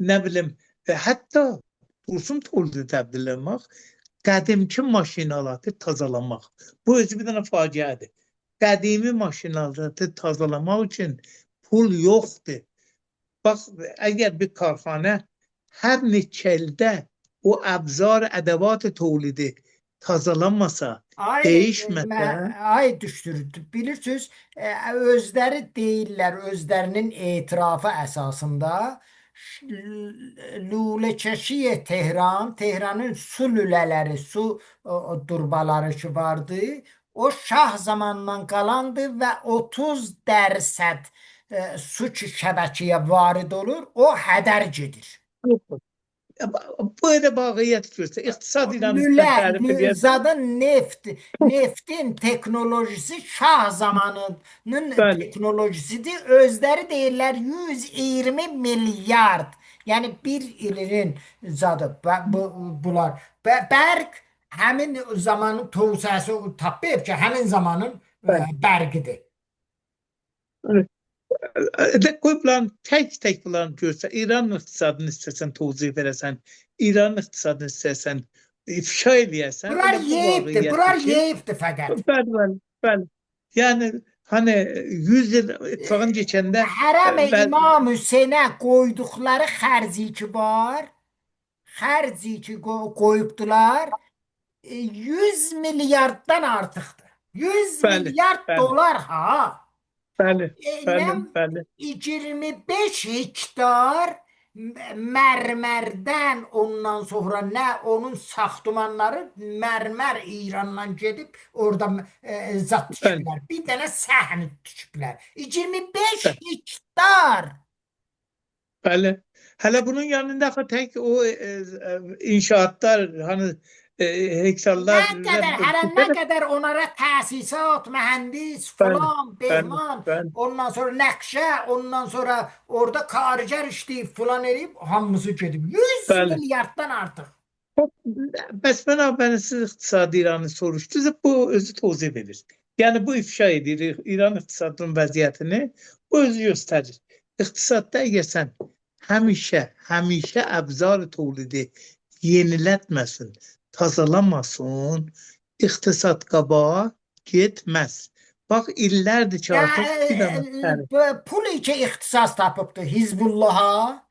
Nə bilim, hətta dursun tolidə təbdil eləmək, qədimki maşinalatı tazalamaq. Bu özü bir dənə faciədir. Qədimi maşinalatı tazalamaq üçün pul yoxdur. Bax, əgər bir karxana hər neçə ildə o əbzar, ədəvat tolidi tazalanmasa, Ay, değişməsə, ay düşdür. Bilirsiniz, özləri deyirlər, özlərinin etirafı əsasında Lüləçəşi Tehran, Tehranın su lülələri, su durbaları ki vardı, o şah zamanından qalandı və 30% su ki şəbəkəyə varid olur, o hədər gedir. Bu elə vaqiət göstərir. İqtisad ilə Lülə, tərif eləyərsən. zadın neftin teknolojisi şah zamanının Bəli. teknolojisidir. Özləri deyirlər 120 milyard. Yəni bir ilinin zadı bu bunlar. Bərq həmin zamanın tövsiyəsi tapıb ki, həmin zamanın bərqidir. Də qoy bunların tək-tək bunların görsə, İran iqtisadını istəsən tozih verəsən, İran iqtisadını istəsən ifşa eləyəsən, Bunlar yeyibdir, bunlar yeyibdir fəqət. Bəli, bəli, bəli. Yəni hani 100 il ittifaqın keçəndə Hərəm İmam Hüseynə qoyduqları xərci ki var, xərci ki qoyubdular, 100 milyarddan artıqdır. 100 Bəli, milyard bəli, dolar ha. bəli, Nə bəli, bəli. 25 hektar mərmərdən ondan sonra nə onun saxtumanları mərmər İrandan gedib orada zat Bəli, tikiblər. Bir dənə səhnə tikiblər. 25 bəli. hektar. Bəli. Hələ bunun yanında axı tək o inşaatlar, hani Nə hektarlar, qədər, hələ nə qədər onlara təsisat, mühəndis, bəli, filan, bəli, behman, bəli. ondan sonra nəqşə, ondan sonra orada kargər işləyib filan eləyib, hamısı gedib. 100 Bəli. milyarddan artıq. Bəs bənabərən siz iqtisadi İranı soruşdunuz, bu özü tozih verir. Yəni bu ifşa edir İran iqtisadının vəziyyətini, bu özü göstərir. İqtisadda əgər sən həmişə, həmişə əbzar tolidi yenilətməsin, tazalamasın, iqtisad qabağa getməz. Bax illərdir ki, Ya, artıq bir dənə tərif. pul ki ixtisas tapıbdı Hizbullaha.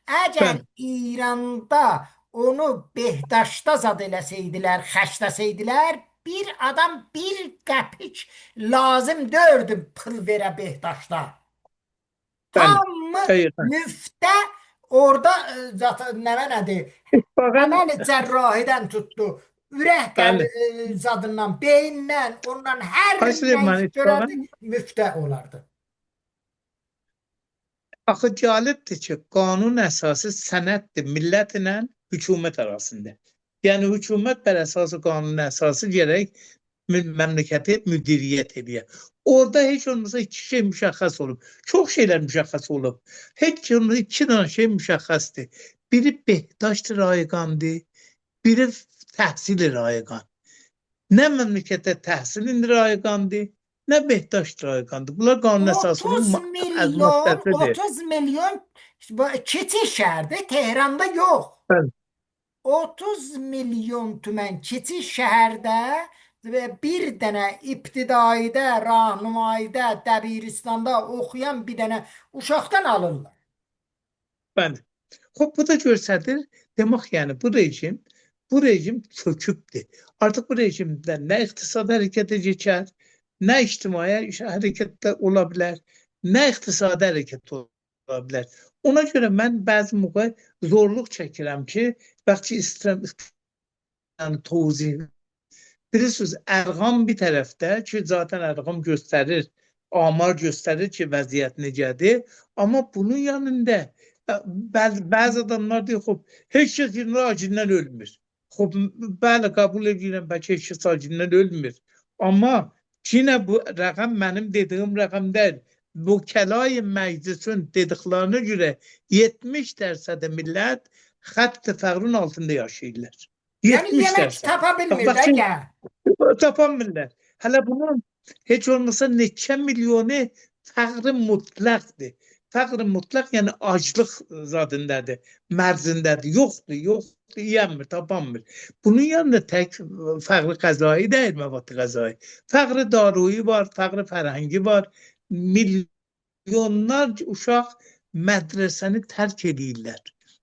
Əgər Bəli, İranda onu Behdaşda zad eləsəydilər, xərcləsəydilər, bir adam bir qəpik lazım deyirdi pul verə Behdaşda. Bəli. Hamı Dəqiqən. müftə orada zat nə nədir? İttifaqən Əməl cərrahidən tutdu. Ürək bəli. Zadından, beyindən, ondan hər Ay nə Süleyman, iş görərdi, ittifaqən müftə olardı. Axı cəlibdir ki, qanun əsası sənəddir millət ilə hökumət arasında. Yəni hökumət bər əsası qanun əsası gərək məmləkəti müdiriyyət edə. Orada heç olmasa iki şey müşəxəs olub. Çox şeylər müşəxəs olub. Heç olmasa iki dənə şey müşəxəsdir. Biri behdaşt rayqandır, biri təhsil rayqan. Nə məmləkətdə təhsilin rayqandır, nə behdaşt rayqandır. Bunlar qanun əsasının 30 az milyon, maddəsidir. 30 milyon bu kiçik şəhərdə, Tehranda yox. Bəli. 30 milyon tümən kiçik şəhərdə və bir dənə ibtidaidə, rahnumaidə, dəbiristanda oxuyan bir dənə uşaqdan alırlar. Bəli. Xoş, bu da göstərir, demək yəni bu rejim çökübdür. Artıq bu rejimdə nə iqtisadi hərəkətə keçər, nə ictimai hərəkətdə ola bilər, nə iqtisadi hərəkət ola bilər. Ona görə mən bəzi müqə zorluq çəkirəm ki, vaxt ki istəyirəm yəni tozih. Bilirsiniz, ərqam bir tərəfdə ki, zaten ərqam göstərir, amar göstərir ki, vəziyyət necədir. Amma bunun yanında bəzi adamlar deyir, xop, heç kəs acindən ölmür. Xop, bəli, qəbul edirəm, bəlkə heç kəs acindən ölmür. Amma yenə bu rəqəm mənim dediyim rəqəm deyil. Bu Kəlay Məclisin dediklərinə görə 70% millət xətt-i fəqrin altında yaşayırlar. Yəni 70 yemək dərsəd. tapa bilmir Bax, də şimdi gəl. tapanmırlar. Hələ bunun heç olmasa neçə milyonu fəqri mutlaqdır. Fəqri mutlaq yəni aclıq zadındadır, mərzindədir. Yoxdur, yoxdur, yeyənmir, tapanmır. Bunun yanında tək fəqri qəzai deyil, məvad qəzai. Fəqri daruyi var, fəqri fərhəngi var. Milyonlar uşaq mədrəsəni tərk edirlər.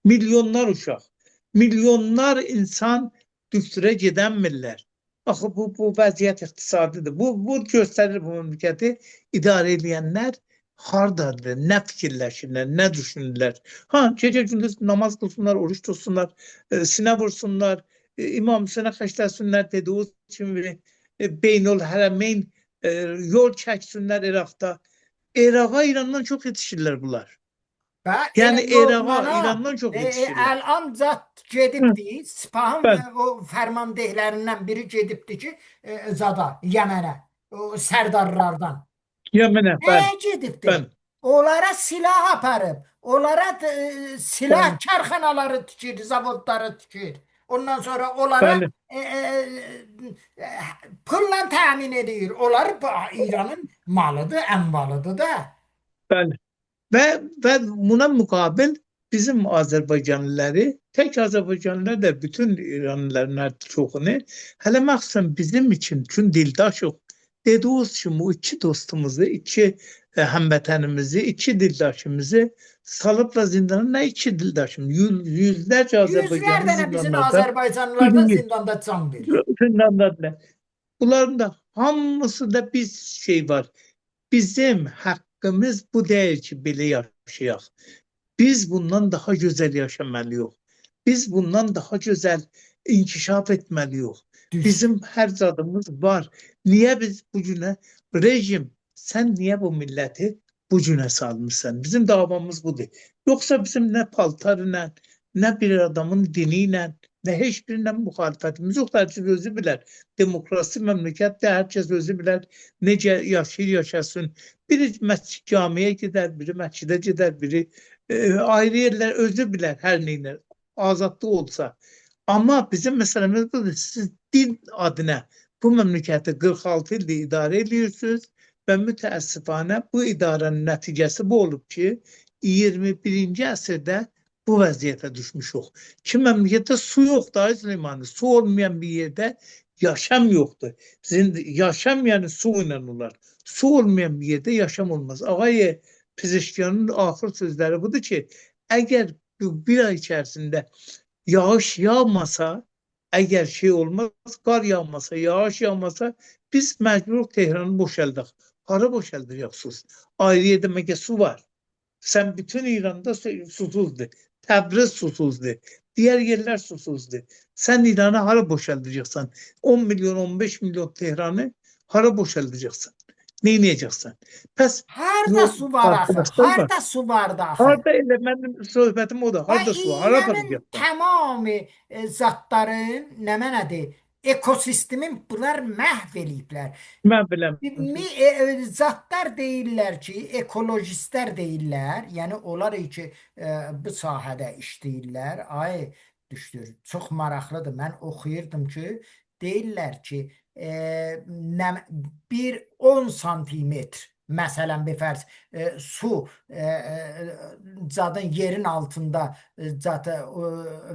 Milyonlar uşaq. Milyonlar insan düktura gedənmirlər. Axı bu vəziyyət iqtisadidir. Bu göstərir bu məmləkəti idarə edənlər hardadır, nə fikirləşirlər, nə düşünürlər. Ha, gecə gündüz namaz qılsınlar, oruç tutsunlar, sinə vursunlar, İmam Hüseynə xərcləsinlər dediyi kimi Beynül Hərəmeyn yol çəksinlər İraqda. İraqa İrandan çox yetişirlər bunlar. Və Yəni elə İraqa İrandan çox yetişirlər. Əl-an zat gedibdi, Sipahın Bəli. o fərmandehlərindən biri gedibdi ki, zada Yəmənə, o sərdarlardan. Yəmənə, bəli. Nəyə gedibdi? Bəli. Onlara silah aparıb, onlara silah Bəli. karxanaları tikir, zavodları tikir. Ondan sonra onlara Bəli. Pulla təmin edir. Onlar İranın malıdır, əmvalıdır da. Bəli. Və buna müqabil bizim Azərbaycanlıları, tək Azərbaycanlılar da bütün İranlıların çoxunu, hələ məxsusən bizim üçün, çünki dildaşıq, dediyiniz kimi o iki dostumuzu, iki həmvətənimizi, iki dildaşımızı salıbla zindana, nə iki dildaşım, yüzlərcə Yüzlər Azərbaycanlı dənə bizim zindanlarda Azərbaycanlılardan zindanda can verir. Zindandadırlar. Bunların da hamısında bir şey var. Bizim hakkımız bu deyil ki, belə yaşayaq. Biz bundan daha gözəl yaşamalıyıq. Biz bundan daha gözəl inkişaf etməliyik. Düz. Bizim hər zadımız var. Niyə biz bu günə rejim, sən niyə bu milləti bu günə salmısan? Bizim davamız budur. Yoxsa bizim nə paltar ilə, nə bir adamın dini ilə, nə heç birindən müxalifətimiz yoxdur. Hər kəs özü bilər. Demokrasi məmləkətdə hər kəs özü bilər necə yaşayır, yaşasın. Biri məscid camiyə gedər, biri məscidə gedər, biri ayrı yerlər özü bilər hər nə ilə. Azadlıq olsa. Amma bizim məsələmiz budur. Siz din adına bu məmləkəti 46 ildir idarə edirsiniz və mütəəssifanə bu idarənin nəticəsi bu olub ki, 21-ci əsrdə bu vəziyyətə düşmüşük. Ki məmləkətdə su yoxdur ay Süleymani. Su olmayan bir yerdə yaşam yoxdur. Yaşam yəni su ilə olar. Su olmayan bir yerdə yaşam olmaz. Ağay Pezeshkiyanın axır sözləri budur ki, əgər bu bir ay içərisində yağış yağmasa, əgər şey olmaz, qar yağmasa, yağış yağmasa, biz məcburuq Tehranı boşaldaq. Hara boşaldacaqsınız? Ayrı yerdə məgər su var. Sən bütün İranda susuzdur. Təbriz susuzdur. Diğer yerler susuzdur. Sen İran'ı hara boşaldacaqsan? 10 milyon, 15 milyon Tehran'ı hara boşaldacaqsan? Ne edeceksin? Pes Harda su var axı? arkadaşlar var. Harda su vardı axı? Harda elə mənim söhbətim o da. Və Harda su var? Hara İranın aparacaqsan? tamamı zatların nə mənadır? Ekosistemin bunlar məhv eləyiblər. Mən biləm. Zatlar deyirlər ki, ekolojistlər deyirlər, yəni onlar ki, bu sahədə işləyirlər. Ay düşdür. Çox maraqlıdır. Mən oxuyurdım ki, deyirlər ki, nə, bir 10 santimetr məsələn bir fərz su zadın yerin altında zadı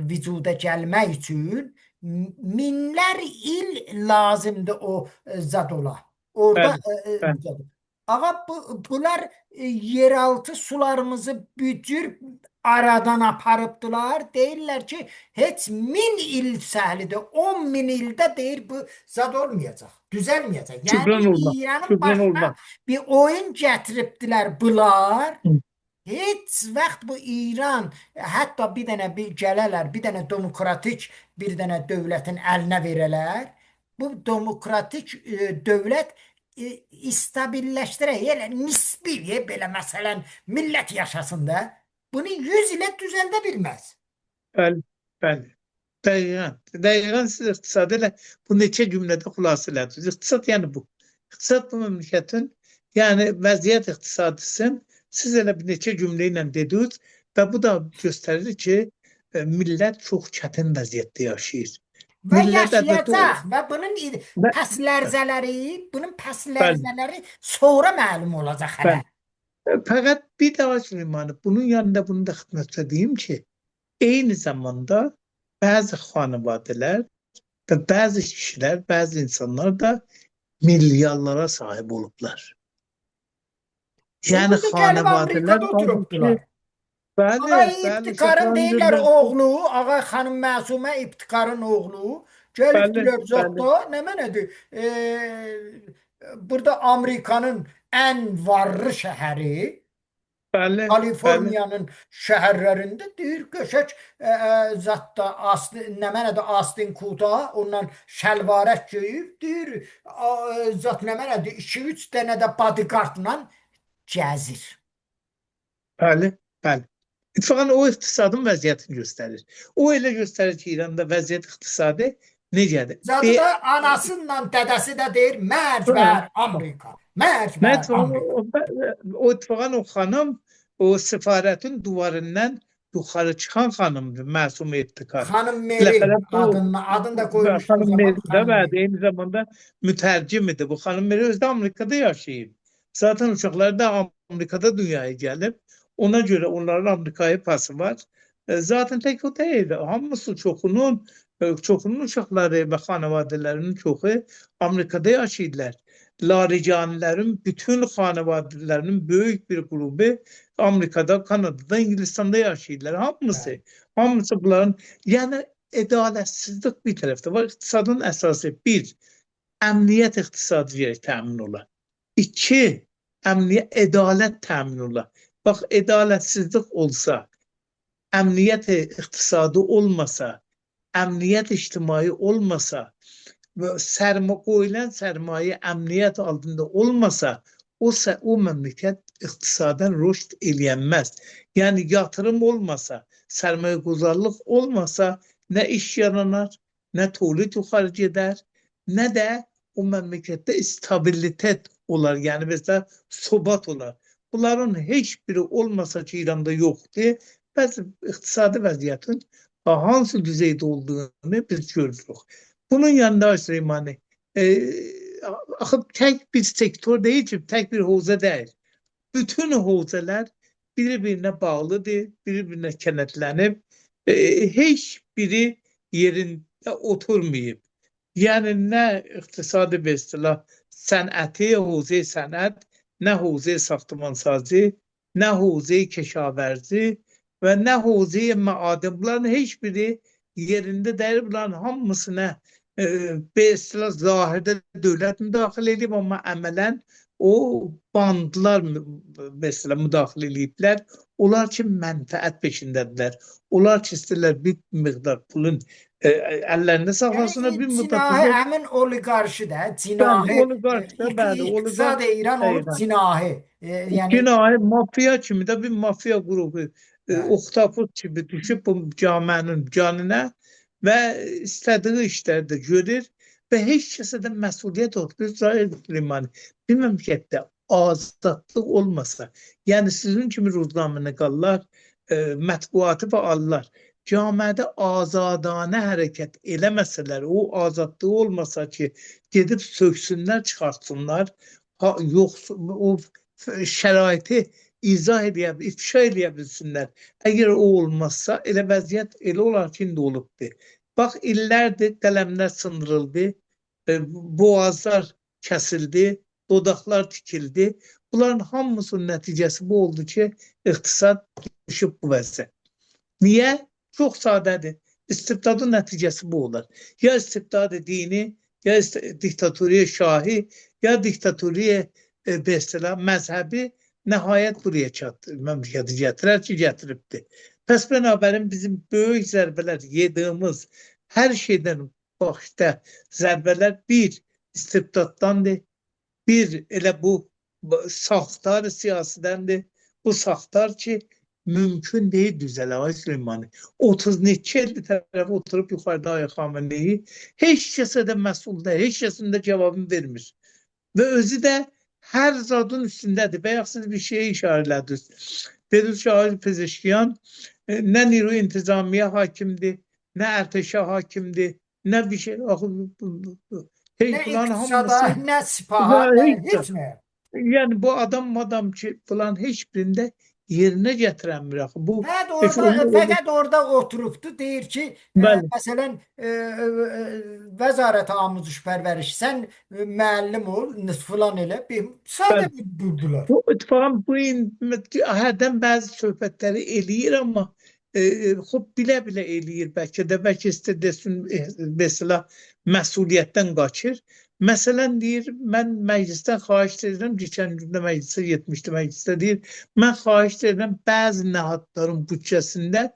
vücuda gəlmək üçün minlər il lazımdır o zad ola. Orada Bəli, bəli. zad. Ağa bunlar yeraltı sularımızı bücür aradan aparıbdılar. Deyirlər ki, heç 1000 il səhlidir. 10 min ildə deyir bu zad olmayacaq. Düzəlməyəcək. Yəni Cübran olmaz. İranın Cübran başına olmaz. bir oyun gətiribdilər bunlar. Hı. Heç vaxt bu İran hətta bir dənə bir gələrlər, bir dənə demokratik bir dənə dövlətin əlinə verələr. Bu demokratik dövlət stabilləşdirək, elə nisbi belə məsələn millət yaşasın da bunu 100 ilə düzəldə bilməz. Bəli, bəli. Dəqiqən. Dəqiqən siz iqtisadi elə bu neçə cümlədə xülasə elədiniz. İqtisad yəni bu. İqtisad bu məmləkətin, yəni vəziyyət iqtisadısın siz elə bir neçə cümlə ilə dediniz və bu da göstərir ki, millət çox çətin vəziyyətdə yaşayır. Və Millət əlbəttə o yaşayacaq və bunun və pəslərzələri, bunun bəli, pəslərzələri sonra məlum olacaq hələ. bəli. Fəqət bir daha Süleymani, bunun yanında bunu da xidmətə deyim ki, eyni zamanda bəzi xanevadələr və bəzi kişilər, bəzi insanlar da milyarlara sahib olublar. Yəni Onu da gəlib xanevadələr Amerikada halbuki oturubdular. bəli, Ağay bəli, İbtikarın Şəfran deyirlər Güllər, oğlu, Ağay xanım Məsumə İbtikarın oğlu. bəli, Gəlibdilər bəli, zatda, nə mənədir? Burada Amerikanın ən varlı şəhəri, bəli, bəli. Kaliforniyanın şəhərlərində deyir qəşəng zatda Austin, nə mənədir Austin Kuta, ondan şəlvarək geyib, deyir zat nə mənədir 2-3 dənə də bodyguardla gəzir. Bəli, bəli. İttifaqən o iqtisadın vəziyyətini göstərir. O elə göstərir ki, İranda vəziyyət iqtisadi necədir? Zadı da anasıyla dədəsi də deyir mərc bər Amerika. Mərc Nə bər ittifaqən Amerika. o ittifaqən o xanım o səfarətin duvarından yuxarı çıxan xanımdır, Məsum İbtikar. Xanım Meri Biləxərə bu adını da qoymuşdu o xanım zaman Meri də Xanım bəli, Meri. eyni zamanda mütərcim idi. Bu xanım Meri özü də Amerikada yaşayıb. Zaten uşaqları da Amerikada dünyaya gəlib. Ona görə onların Amerikayı pası var. Zaten tek o değil. Hamısı çoxunun uşaqları və xanevadələrinin çoxu Amerikada yaşayırlar. Laricanilərin bütün xanevadələrinin böyük bir qrupu Amerikada, Kanadada, İngilistanda yaşayırlar. Hamısı. Bəli. Hamısı bunların, yəni ədalətsizlik bir tərəfdə var. İqtisadın əsası bir, Əmniyyət iqtisadi gərək təmin ola. İki, əmniyyət, ədalət təmin ola. Bax, ədalətsizlik olsa, əmniyyət iqtisadi olmasa, əmniyyət ictimai olmasa, və qoyulan sərmayə əmniyyət altında olmasa, o məmləkət iqtisadən rüşd eləyənməz. Yəni yatırım olmasa, sərmayəguzarlıq olmasa, nə iş yaranar, nə tolid yuxarı gedər, nə də o məmləkətdə stabilitet olar, yəni bizdə sobat olar. Bunların heç biri olmasa ki, İranda yoxdur, bəs iqtisadi vəziyyətin hansı düzeydə olduğunu biz görürük. Bunun yanında Süleymani, axı tək bir sektor deyil ki, tək bir hövzə deyil. Bütün hövzələr bir-birinə bağlıdır, bir-birinə kənətlənib, heç biri yerində oturmayıb. Yəni nə iqtisadi bir istilah sənəti, hövzə sənət, nə hövzə saxtımansazi, nə hövzə kəşavərzi və nə hövzə maadin. Bunların heç biri yerində deyil. Bunların hamısına bir istilah zahirdə dövlət müdaxilə edib, amma əmələn o bandlar mesela müdaxilə eləyiblər. Onlar ki mənfəət peşindədirlər. Onlar ki istəyirlər bir miqdar pulun əllərində saxlasınlar, Yəni bir miqdar cinahı pulu. həmin oliqarşi də, Bəli, cinahı oliqarx da, bəli, iqtisad oliqarx İran olub İran. cinahı. Yəni Cinahı mafiya kimi də bir mafiya qrupu, bəli. oktopus kimi düşüb bu camiənin canına və istədiyi işləri də görür və heç kəsə də məsuliyyət yoxdur. Zahir Süleyman, bir məmləkətdə azadlıq olmasa, yəni sizin kimi rüznamənəqallar, mətbuatı fəallar camiədə azadanə hərəkət eləməsələr, o azadlığı olmasa ki, gedib söksünlər, çıxartsınlar, ha, yox, o şəraiti izah eləyə, ifşa eləyə bilsinlər. Əgər o olmazsa, elə vəziyyət elə olar ki, indi olubdur. Bax, illərdir qələmlər sındırıldı, boğazlar kəsildi, dodaqlar tikildi. Bunların hamısının nəticəsi bu oldu ki, iqtisad düşüb bu vəziyyət. Niyə? Çox sadədir. İstibdadın nəticəsi bu olar. Ya istibdad dini, ya diktatoriya şahi, ya diktatoriya mesela məzhəbi nəhayət buraya çatdı, məmləkəti gətirər ki, gətiribdir. Pəs bənabərin bizim böyük zərbələr yediyimiz hər şeydən başda zərbələr bir istibdaddandır, bir elə bu saxtar siyasidəndir. Bu saxtar ki, mümkün deyil düzələ ay Süleymani. 30 neçə ildir tərəfə oturub yuxarıda Ay Xameneyi heç kəsə də məsul deyil, heç kəsin də cavabını vermir. Və özü də hər zadın üstündədir. Bayaq siz bir şeyə işarə elədiniz. Dediniz ki, Ay Pezeşkiyan nə niru intizamiyə hakimdir, nə ərteşə hakimdir, nə bir şey. Axı, heç Nə bunların iqtisada, hamısı nə sipaha, nə heç heç nə. Yəni bu adam ki, bunların heç birində yerinə gətirənmir axı. Bu Fəqət heç orada, onu fəqət orada oturubdu, deyir ki, bəli, məsələn, Vəzarət Amuzuş Pərvəriş, sən müəllim ol, filan elə, bir, sadə bəli. durdular. Bu ittifaqan bu hərdən bəzi söhbətləri eləyir amma xub bilə-bilə eləyir bəlkə də, bəlkə istər desin, mesela məsuliyyətdən qaçır. Məsələn deyir, mən məclisdən xahiş edirəm, keçən gün də məclisə getmişdi, məclisdə deyir, mən xahiş edirəm bəzi nəhadların büdcəsində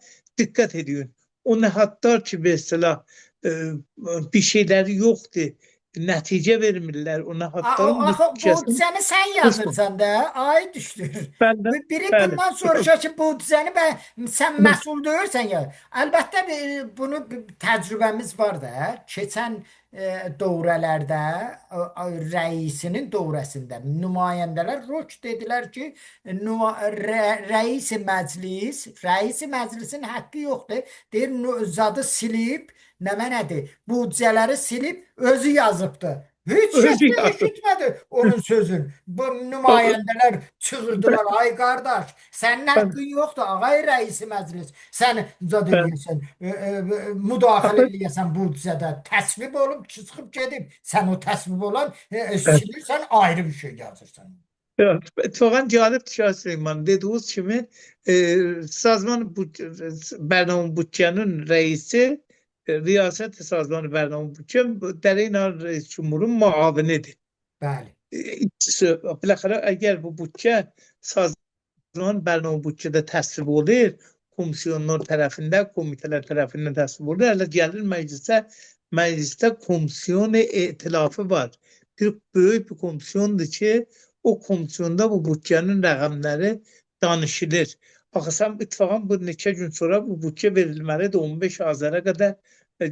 diqqət edin. O nəhadlar ki, mesela bir şeyləri yoxdur, nəticə vermirlər, o nəhadların Axı büdcəsini büdcəni sən yazırsan da, ay düşdür. Bəli, Biri bəli. bundan soruşar ki, büdcəni sən məsul deyirsən ya. Əlbəttə bunu təcrübəmiz var da. Keçən dövrələrdə rəisinin dövrəsində nümayəndələr rok dedilər ki, rəisi məclis, rəisi məclisin haqqı yoxdur. Deyir zadı silib, nə mənədir? Büdcələri silib özü yazıbdı. Heç kəs də eşitmədi onun sözünü. Bu nümayəndələr çığırdılar. Ay qardaş, sənin haqqın yoxdur ağay rəisi məclis. Sən zad eləyəsən, müdaxilə eləyəsən büdcədə. Təsvib olub çıxıb gedib. Sən o təsvib olan silirsən, ayrı bir şey yazırsan. اتفاقا جالب Şah Süleyman dediğiniz kimi Sazman Bərnamə Büdcənin rəisi Riyaset Sazman Bərnamə Büdcə در این حال رئیس جمهورun muavinidir. Bəli. Bilaxərə əgər bu büdcə Sazman Bərnamə Büdcədə təsvib olur, komisyonlar tərəfindən, komitələr tərəfindən təsvib olur, hələ gəlir məclisə, məclisdə komisyon etilafı var. Bir böyük bir komisyondur ki, o komisyonda bu büdcənin rəqəmləri danışılır. Axı sən ittifaqan bu neçə gün sonra bu büdcə verilməlidir 15 Azərə qədər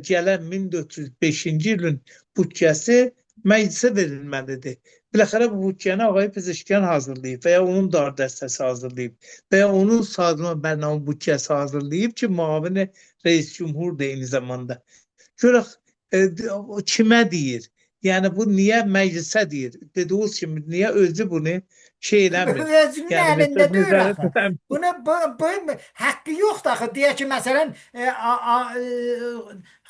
gələn 1405-ci ilin büdcəsi məclisə verilməlidir. Bilaxərə bu büdcəni ağay Pezeşkiyan hazırlayıb və ya onun dar dəstəsi hazırlayıb və ya onun Sazman Bərnamə büdcəsi hazırlayıb ki, müavini reis cümhur da eyni zamanda. Görək kimə deyir? Yəni bu niyə məclisə deyir? Dediyiniz kimi niyə özü bunu şey eləmir? Özünün Yəni əlində deyil nəzarət axı. Bunu bu haqqı yoxdur axı. Deyək ki, məsələn,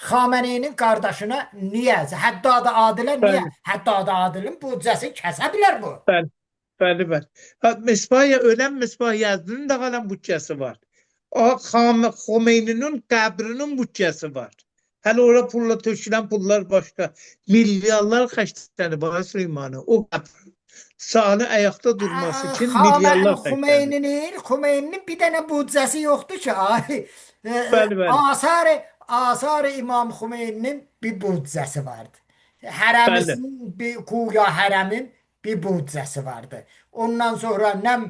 Xameneyinin qardaşına niyə? Həddad Adilə niyə? Bəli. Həddad Adilin büdcəsini kəsə bilər bu. Bəli, bəli, bəli. Ha, Misbah, ölən Misbah Yazdinin də halen bütçəsi var. O Xomeyni'nin qəbrinin bütçəsi var. Hələ ora pulla tökülən pullar başqa. Milyarlar xərclənib Ay Süleymani. O qəbr sahəni ayaqda durması üçün milyarlar xərclənib. Xümeyninin bir dənə büdcəsi yoxdur ki, ay. Bəli, bəli. Asar İmam Xümeyninin bir büdcəsi vardı. Hərəmisinin bir Kuya hərəmin bir büdcəsi vardı. Ondan sonra nəm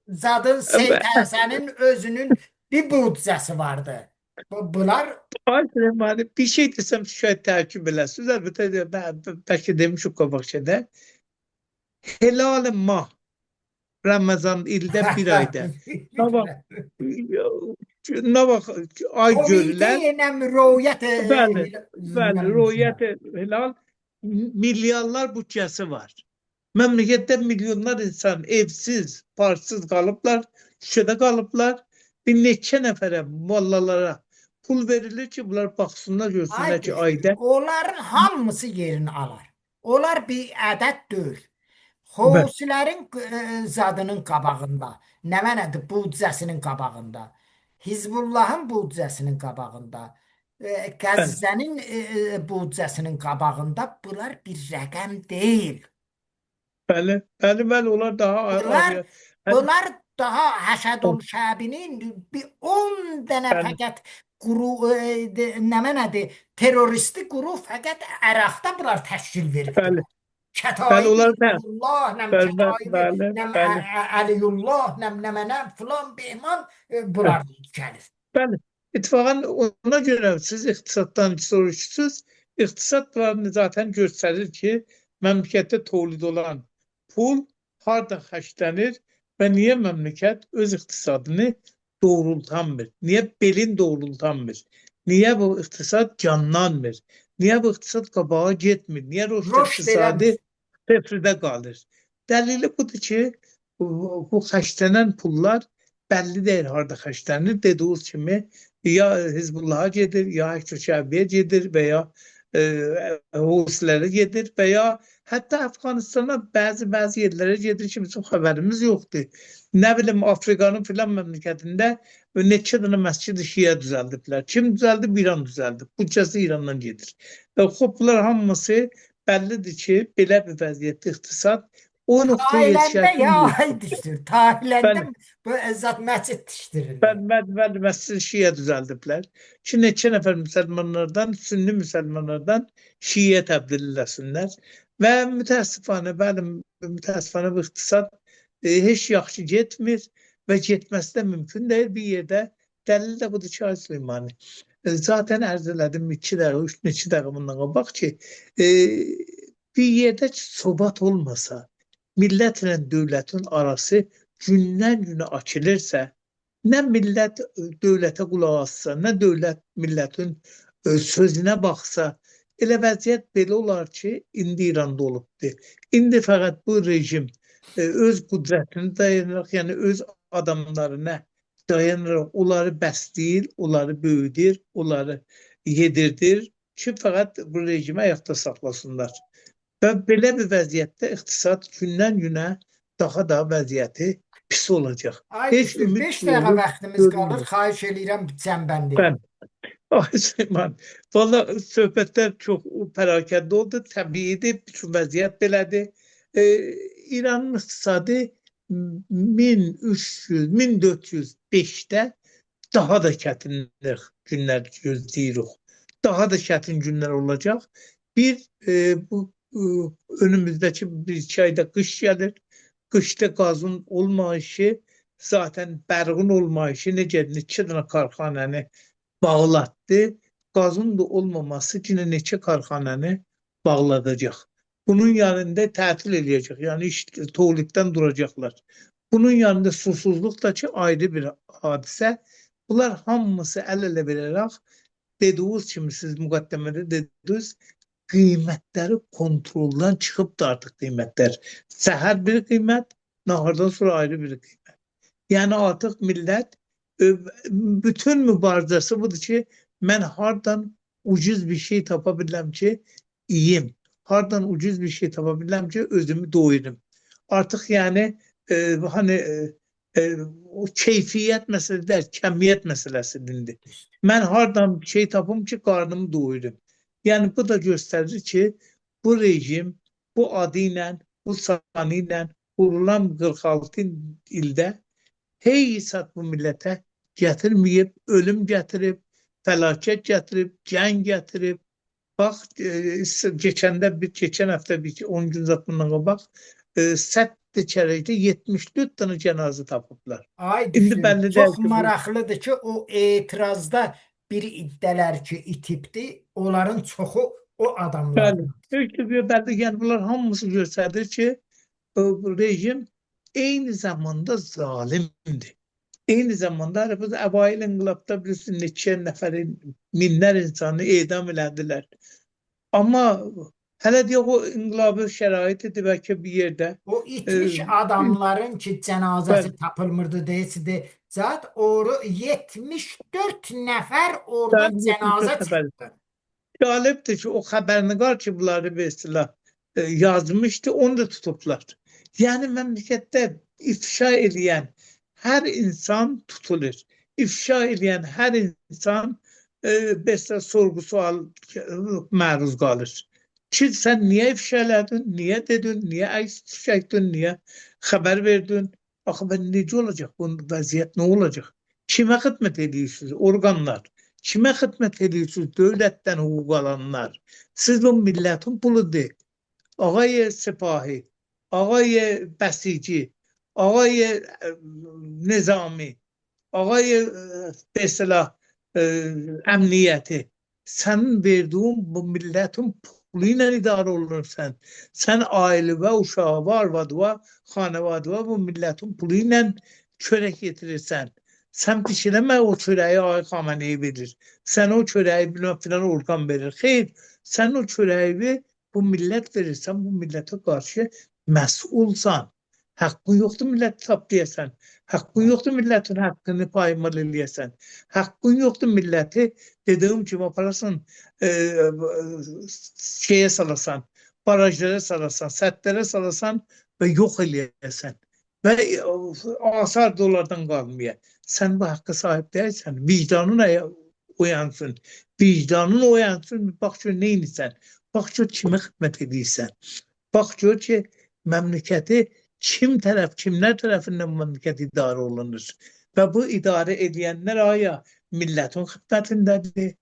Zadın Seyid Həsənin özünün bir büdcəsi vardı. Bunlar Ay Süleymani, bir şey desem şayet təəccüb eləsiniz. Əlbəttə, bəlkə demişik qabaqcada. Helal mah Ramazan ildə bir ayda. Nə vaxt ay görülən Komitə rüyət bəli, bəli, rüyət hilal milyarlar bütçəsi var. Məmləkətdə milyonlar insan evsiz, parsız qalıblar, küçədə qalıblar. Bir neçə nəfərə, mollalara pul verilir ki, bunlar baxsınlar, görsünlər ki, ayda. Onların hamısı yerini alar. Onlar bir ədəd deyil. Xusilərin zadının qabağında, nə mənədir, büdcəsinin qabağında, Hizbullahın büdcəsinin qabağında, Qəzzənin büdcəsinin qabağında bunlar bir rəqəm deyil. Bəli, bəli, bəli, onlar daha Bunlar daha Həşədül Şəbinin bir 10 dənə fəqət quru nə mənədir, terroristi quru fəqət Əraqda bunlar təşkil veribdir. Bəli. Kətaibi Hizbullah, nəm Kətaibi, nəm Əliyullah, nəm nəmənəm filan behman bunlar gəlir. Bəli. İttifaqan ona görə siz iqtisaddan soruşursunuz. İqtisad planı zaten göstərir ki, məmləkətdə tolid olan pul harda xərclənir və niyə məmləkət öz iqtisadını doğrultanmır? Niyə belin doğrultanmır? Niyə bu iqtisad canlanmır? Niyə bu iqtisad qabağa getmir? Niyə rüşd iqtisadi tefridə qalır? Dəlili budur ki, bu xərclənən pullar bəlli deyil harda xərclənir. Dediyiniz kimi ya Hizbullaha gedir, ya Həşd-i Şəbiyə gedir və ya Husilərə gedir və ya hətta Əfqanistana bəzi yerlərə gedir ki, bizim xəbərimiz yoxdur. Nə bilim Afrikanın filan məmləkətində neçə dənə məscid-i şiə düzəldiblər. Kim düzəldib? İran düzəldib. Büdcəsi İrandan gedir. Xop, bunlar hamısı bəllidir ki, belə bir vəziyyətdə iqtisad o nöqtəyə Taylandda ya ay düşdür. Taylandda bu əzzat məscid dişdirirlər. Bəli, bəli, məscid şiə düzəldiblər. Ki, neçə nəfər müsəlmanlardan, sünni müsəlmanlardan şiəyə təbdil eləsinlər. Və mütəəssifanə, bəli, mütəəssifanə bu iqtisad heç yaxşı getmir və getməsi də mümkün deyil bir yerdə. Dəlil də budur ki, ay Süleymani. Zaten ərz elədim 2 dəqiqə, 3 neçə dəqiqə bundan qabaq ki, bir yerdə sobat olmasa, millətlə dövlətin arası gündən günə açılırsa, nə millət dövlətə qulaq assa, nə dövlət millətin sözünə baxsa, elə vəziyyət belə olar ki, indi İranda olubdur. İndi fəqət bu rejim öz qüdrətini dayanaraq, yəni öz adamlarına dayanaraq onları bəsləyir, onları böyüdür, onları yedirdir ki, fəqət bu rejimi ayaqda saxlasınlar. Və belə bir vəziyyətdə iqtisad gündən günə daha da vəziyyəti pis olacaq. Ay Heç düşdür, ümid 5 dəqiqə yolu vaxtımız qalır. görünmür. Xahiş eləyirəm cəmbəndi. Bəli. Ay Süleyman, valla söhbətlər çox pərakəndə oldu. Təbiidir, bütün vəziyyət belədir. İranın iqtisadi 1300, 1405-də daha da çətinlik günlər gözləyirik. Daha da çətin günlər olacaq. Bir, bu önümüzdəki bir iki ayda qış gəlir. Qışda qazın olmayışı, zaten bərqin olmayışı necə neçə dənə karxanəni bağlatdı. Qazın da olmaması yenə neçə karxanəni bağladacaq. Bunun yanında tətil eləyəcək. Yəni iş toliddən duracaqlar. Bunun yanında susuzluq da ki ayrı bir hadisə. Bunlar hamısı əl-ələ verərək dediyiniz kimi siz müqəddəmədə dediniz, qiymətləri kontroldan çıxıbdır artıq qiymətlər. Səhər bir qiymət, nahardan sonra ayrı bir qiymət. Yəni artıq millət bütün mübarizəsi budur ki, mən hardan ucuz bir şey tapa bilirəm ki, yiyim. Hardan ucuz bir şey tapa bilirəm ki, özümü doyurum. Artıq yəni hani o keyfiyyət məsələsi deyil, kəmiyyət məsələsidir. Mən hardan bir şey tapım ki, qarnımı doyurum. Yəni bu da göstərir ki, bu rejim bu adı ilə, bu sanı ilə qurulan 46 ildə heç bu millətə gətirməyib, ölüm gətirib, fəlakət gətirib, cəng gətirib. Bax, keçən həftə bir 10 gün zat bundan qabaq Sədd çərəkdə 74 dənə cənazə tapıblar. Ay İndi düşün, bəlli deyil çox ki, bu maraqlıdır ki, o etirazda bir iddələr ki, itibdi, onların çoxu o Bəli, adamlardan. böyük bəlli, yəni bunlar hamısı göstərir ki, bu rejim eyni zamanda zalimdir. Eyni zamanda bu əvail inqilabda bilirsiniz neçə nəfəri, minlər insanı edam elədilər. Amma hələ deyək o inqilabi şəraitidir bəlkə bir yerdə. O itmiş adamların ki, cənazəsi tapılmırdı deyildi. Zat oru 74 nəfər orada Bəli, 74 cənazə nəfər. çıxdı. Cəlibdir ki, o xəbərnigar ki, bunları bir istilah yazmışdı, onu da tutublar. Yəni məmləkətdə ifşa eləyən hər insan tutulur. İfşa eləyən hər insan mesela sorğu sual məruz qalır. Ki sən niyə ifşa elədin, niyə dedin, niyə əks çəkdin, niyə xəbər verdin? Axı mən necə olacaq? Bu vəziyyət nə olacaq? Kimə xidmət edirsiniz? Orqanlar. Kimə xidmət edirsiniz? Dövlətdən hüquq alanlar. Siz bu millətin puludur. Ağay Sipahi, ağay Bəsici, ağay Nizami, ağay mesela əmniyyəti. Sənin verdiğin bu millətin pulu ilə idarə olunursan. Sən ailəvə, uşağa, arvadıva, xanəvadıva bu millətin pulu ilə çörək yetirirsən. Sən bişirəmə o çörəyi Ay Xameneyi verir. Sən o çörəyi bilməm filan orqan verir. Xeyr, sən o çörəyi bu millət verir. Sən bu millətə qarşı məsulsan. Haqqın yoxdur milləti tapdayasan. Haqqın yoxdur millətin haqqını paymal eləyəsən. Haqqın yoxdur milləti dediyim kimi aparasan şeyə salasan, barajlara salasan, səddlərə salasan və yox eləyəsən. Və asar da onlardan qalmaya. Sən bu haqqa sahib deyilsən. Vicdanın oyansın. Vicdanın oyansın. Bax gör nə edirsən. Bax gör kimə xidmət edirsən. Bax gör ki, məmləkəti kim tərəf, kimlər tərəfindən bu məmləkət idarə olunur. Və bu idarə edənlər aya millətin xidmətindədir.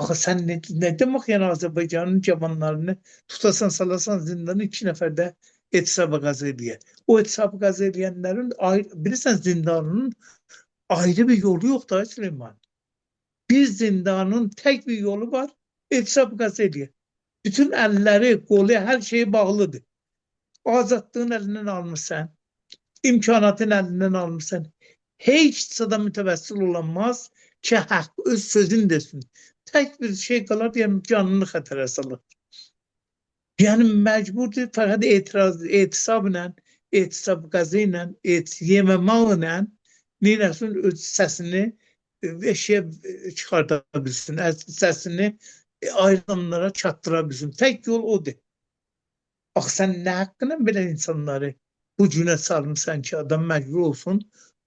Axı sən nə demək yəni Azərbaycanın cavanlarını tutasan, salasan zindana 2 nəfər də etisab qazı eləyə. O etisab qazı eləyənlərin bilirsən zindanın ayrı bir yolu yoxdur ay Süleyman. Bir zindanın tək bir yolu var, etisab qazı eləyə. Bütün əlləri, qolu, hər şeyi bağlıdır. Azadlığın əlindən almısan, imkanatın əlindən almısan. Heç sada mütəvəssil olanmaz ki, haqq öz sözünü desin. Tək bir şey qalar, yəni canını xətərə salır. Yəni məcburdur fəqət etiraz, etisabla, etisab qazı ilə, yememaqla neynəsin öz səsini eşiyə çıxarda bilsin, səsini ayrı çatdıra bilsin. Tək yol odur. Axı sən nə haqqına belə insanları bu günə salmısan ki, adam məcbur olsun,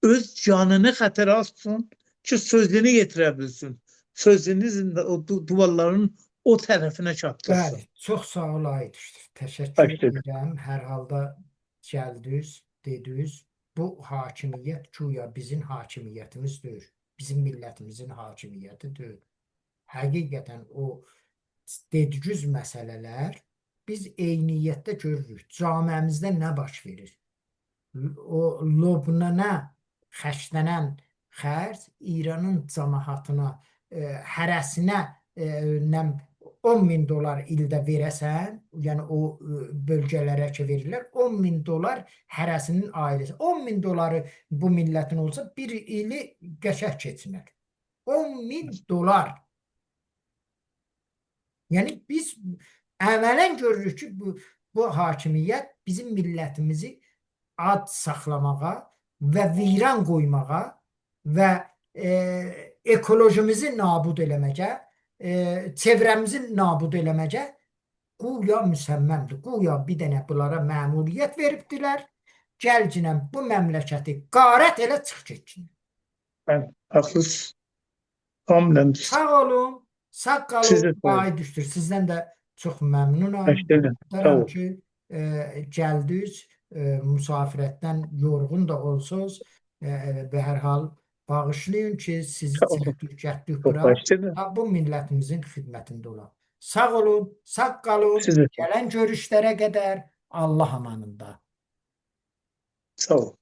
öz canını xətərə atsın ki, sözünü yetirə bilsin. Sözünüzün de o duvarların o tərəfinə çatdırsın. Bəli, çox sağ ol Aydışdır. Təşəkkür Başladım. edirəm. Hər halda gəldiniz, dediniz. Bu hakimiyyət güya bizim hakimiyyətimiz deyil. Bizim millətimizin hakimiyyəti deyil. Həqiqətən o dediyiniz məsələlər biz eyniyyətdə görürük. Camiəmizdə nə baş verir? O Lobnana xərclənən xərc İranın camaatına, hərəsinə nəm 10 min dolar ildə verəsən, yəni o bölgələrə ki verirlər, 10 min dolar hərəsinin ailəsi. 10 min doları bu millətin olsa bir ili qəşəng keçinər. 10 min dolar. Yəni biz əmələn görürük ki, bu hakimiyyət bizim millətimizi ad saxlamağa və viran qoymağa və ekolojimizi nabud eləməyə, çevrəmizi nabud eləməyə quya müsəmməmdir. Quya bir dənə bunlara məmuriyyət veribdilər. Gəlcinən bu məmləkəti qarət elə çıx getsin. Bəli, haklısınız. Tamamdır. Sağ olun, sağ Siz qalın. də sağ olun. Ay düşdür. Sizdən də çox məmnunam. Təşəkkür Sağ olun. Ki, gəldiniz, müsafirətdən yorğun da olsanız, və hər hal bağışlayın ki, sizi çəkdik, gətdik bura. Bu millətimizin xidmətində olaq. Sağ olun, sağ qalın. Siz də Gələn görüşlərə qədər Allah amanında. sağ olun.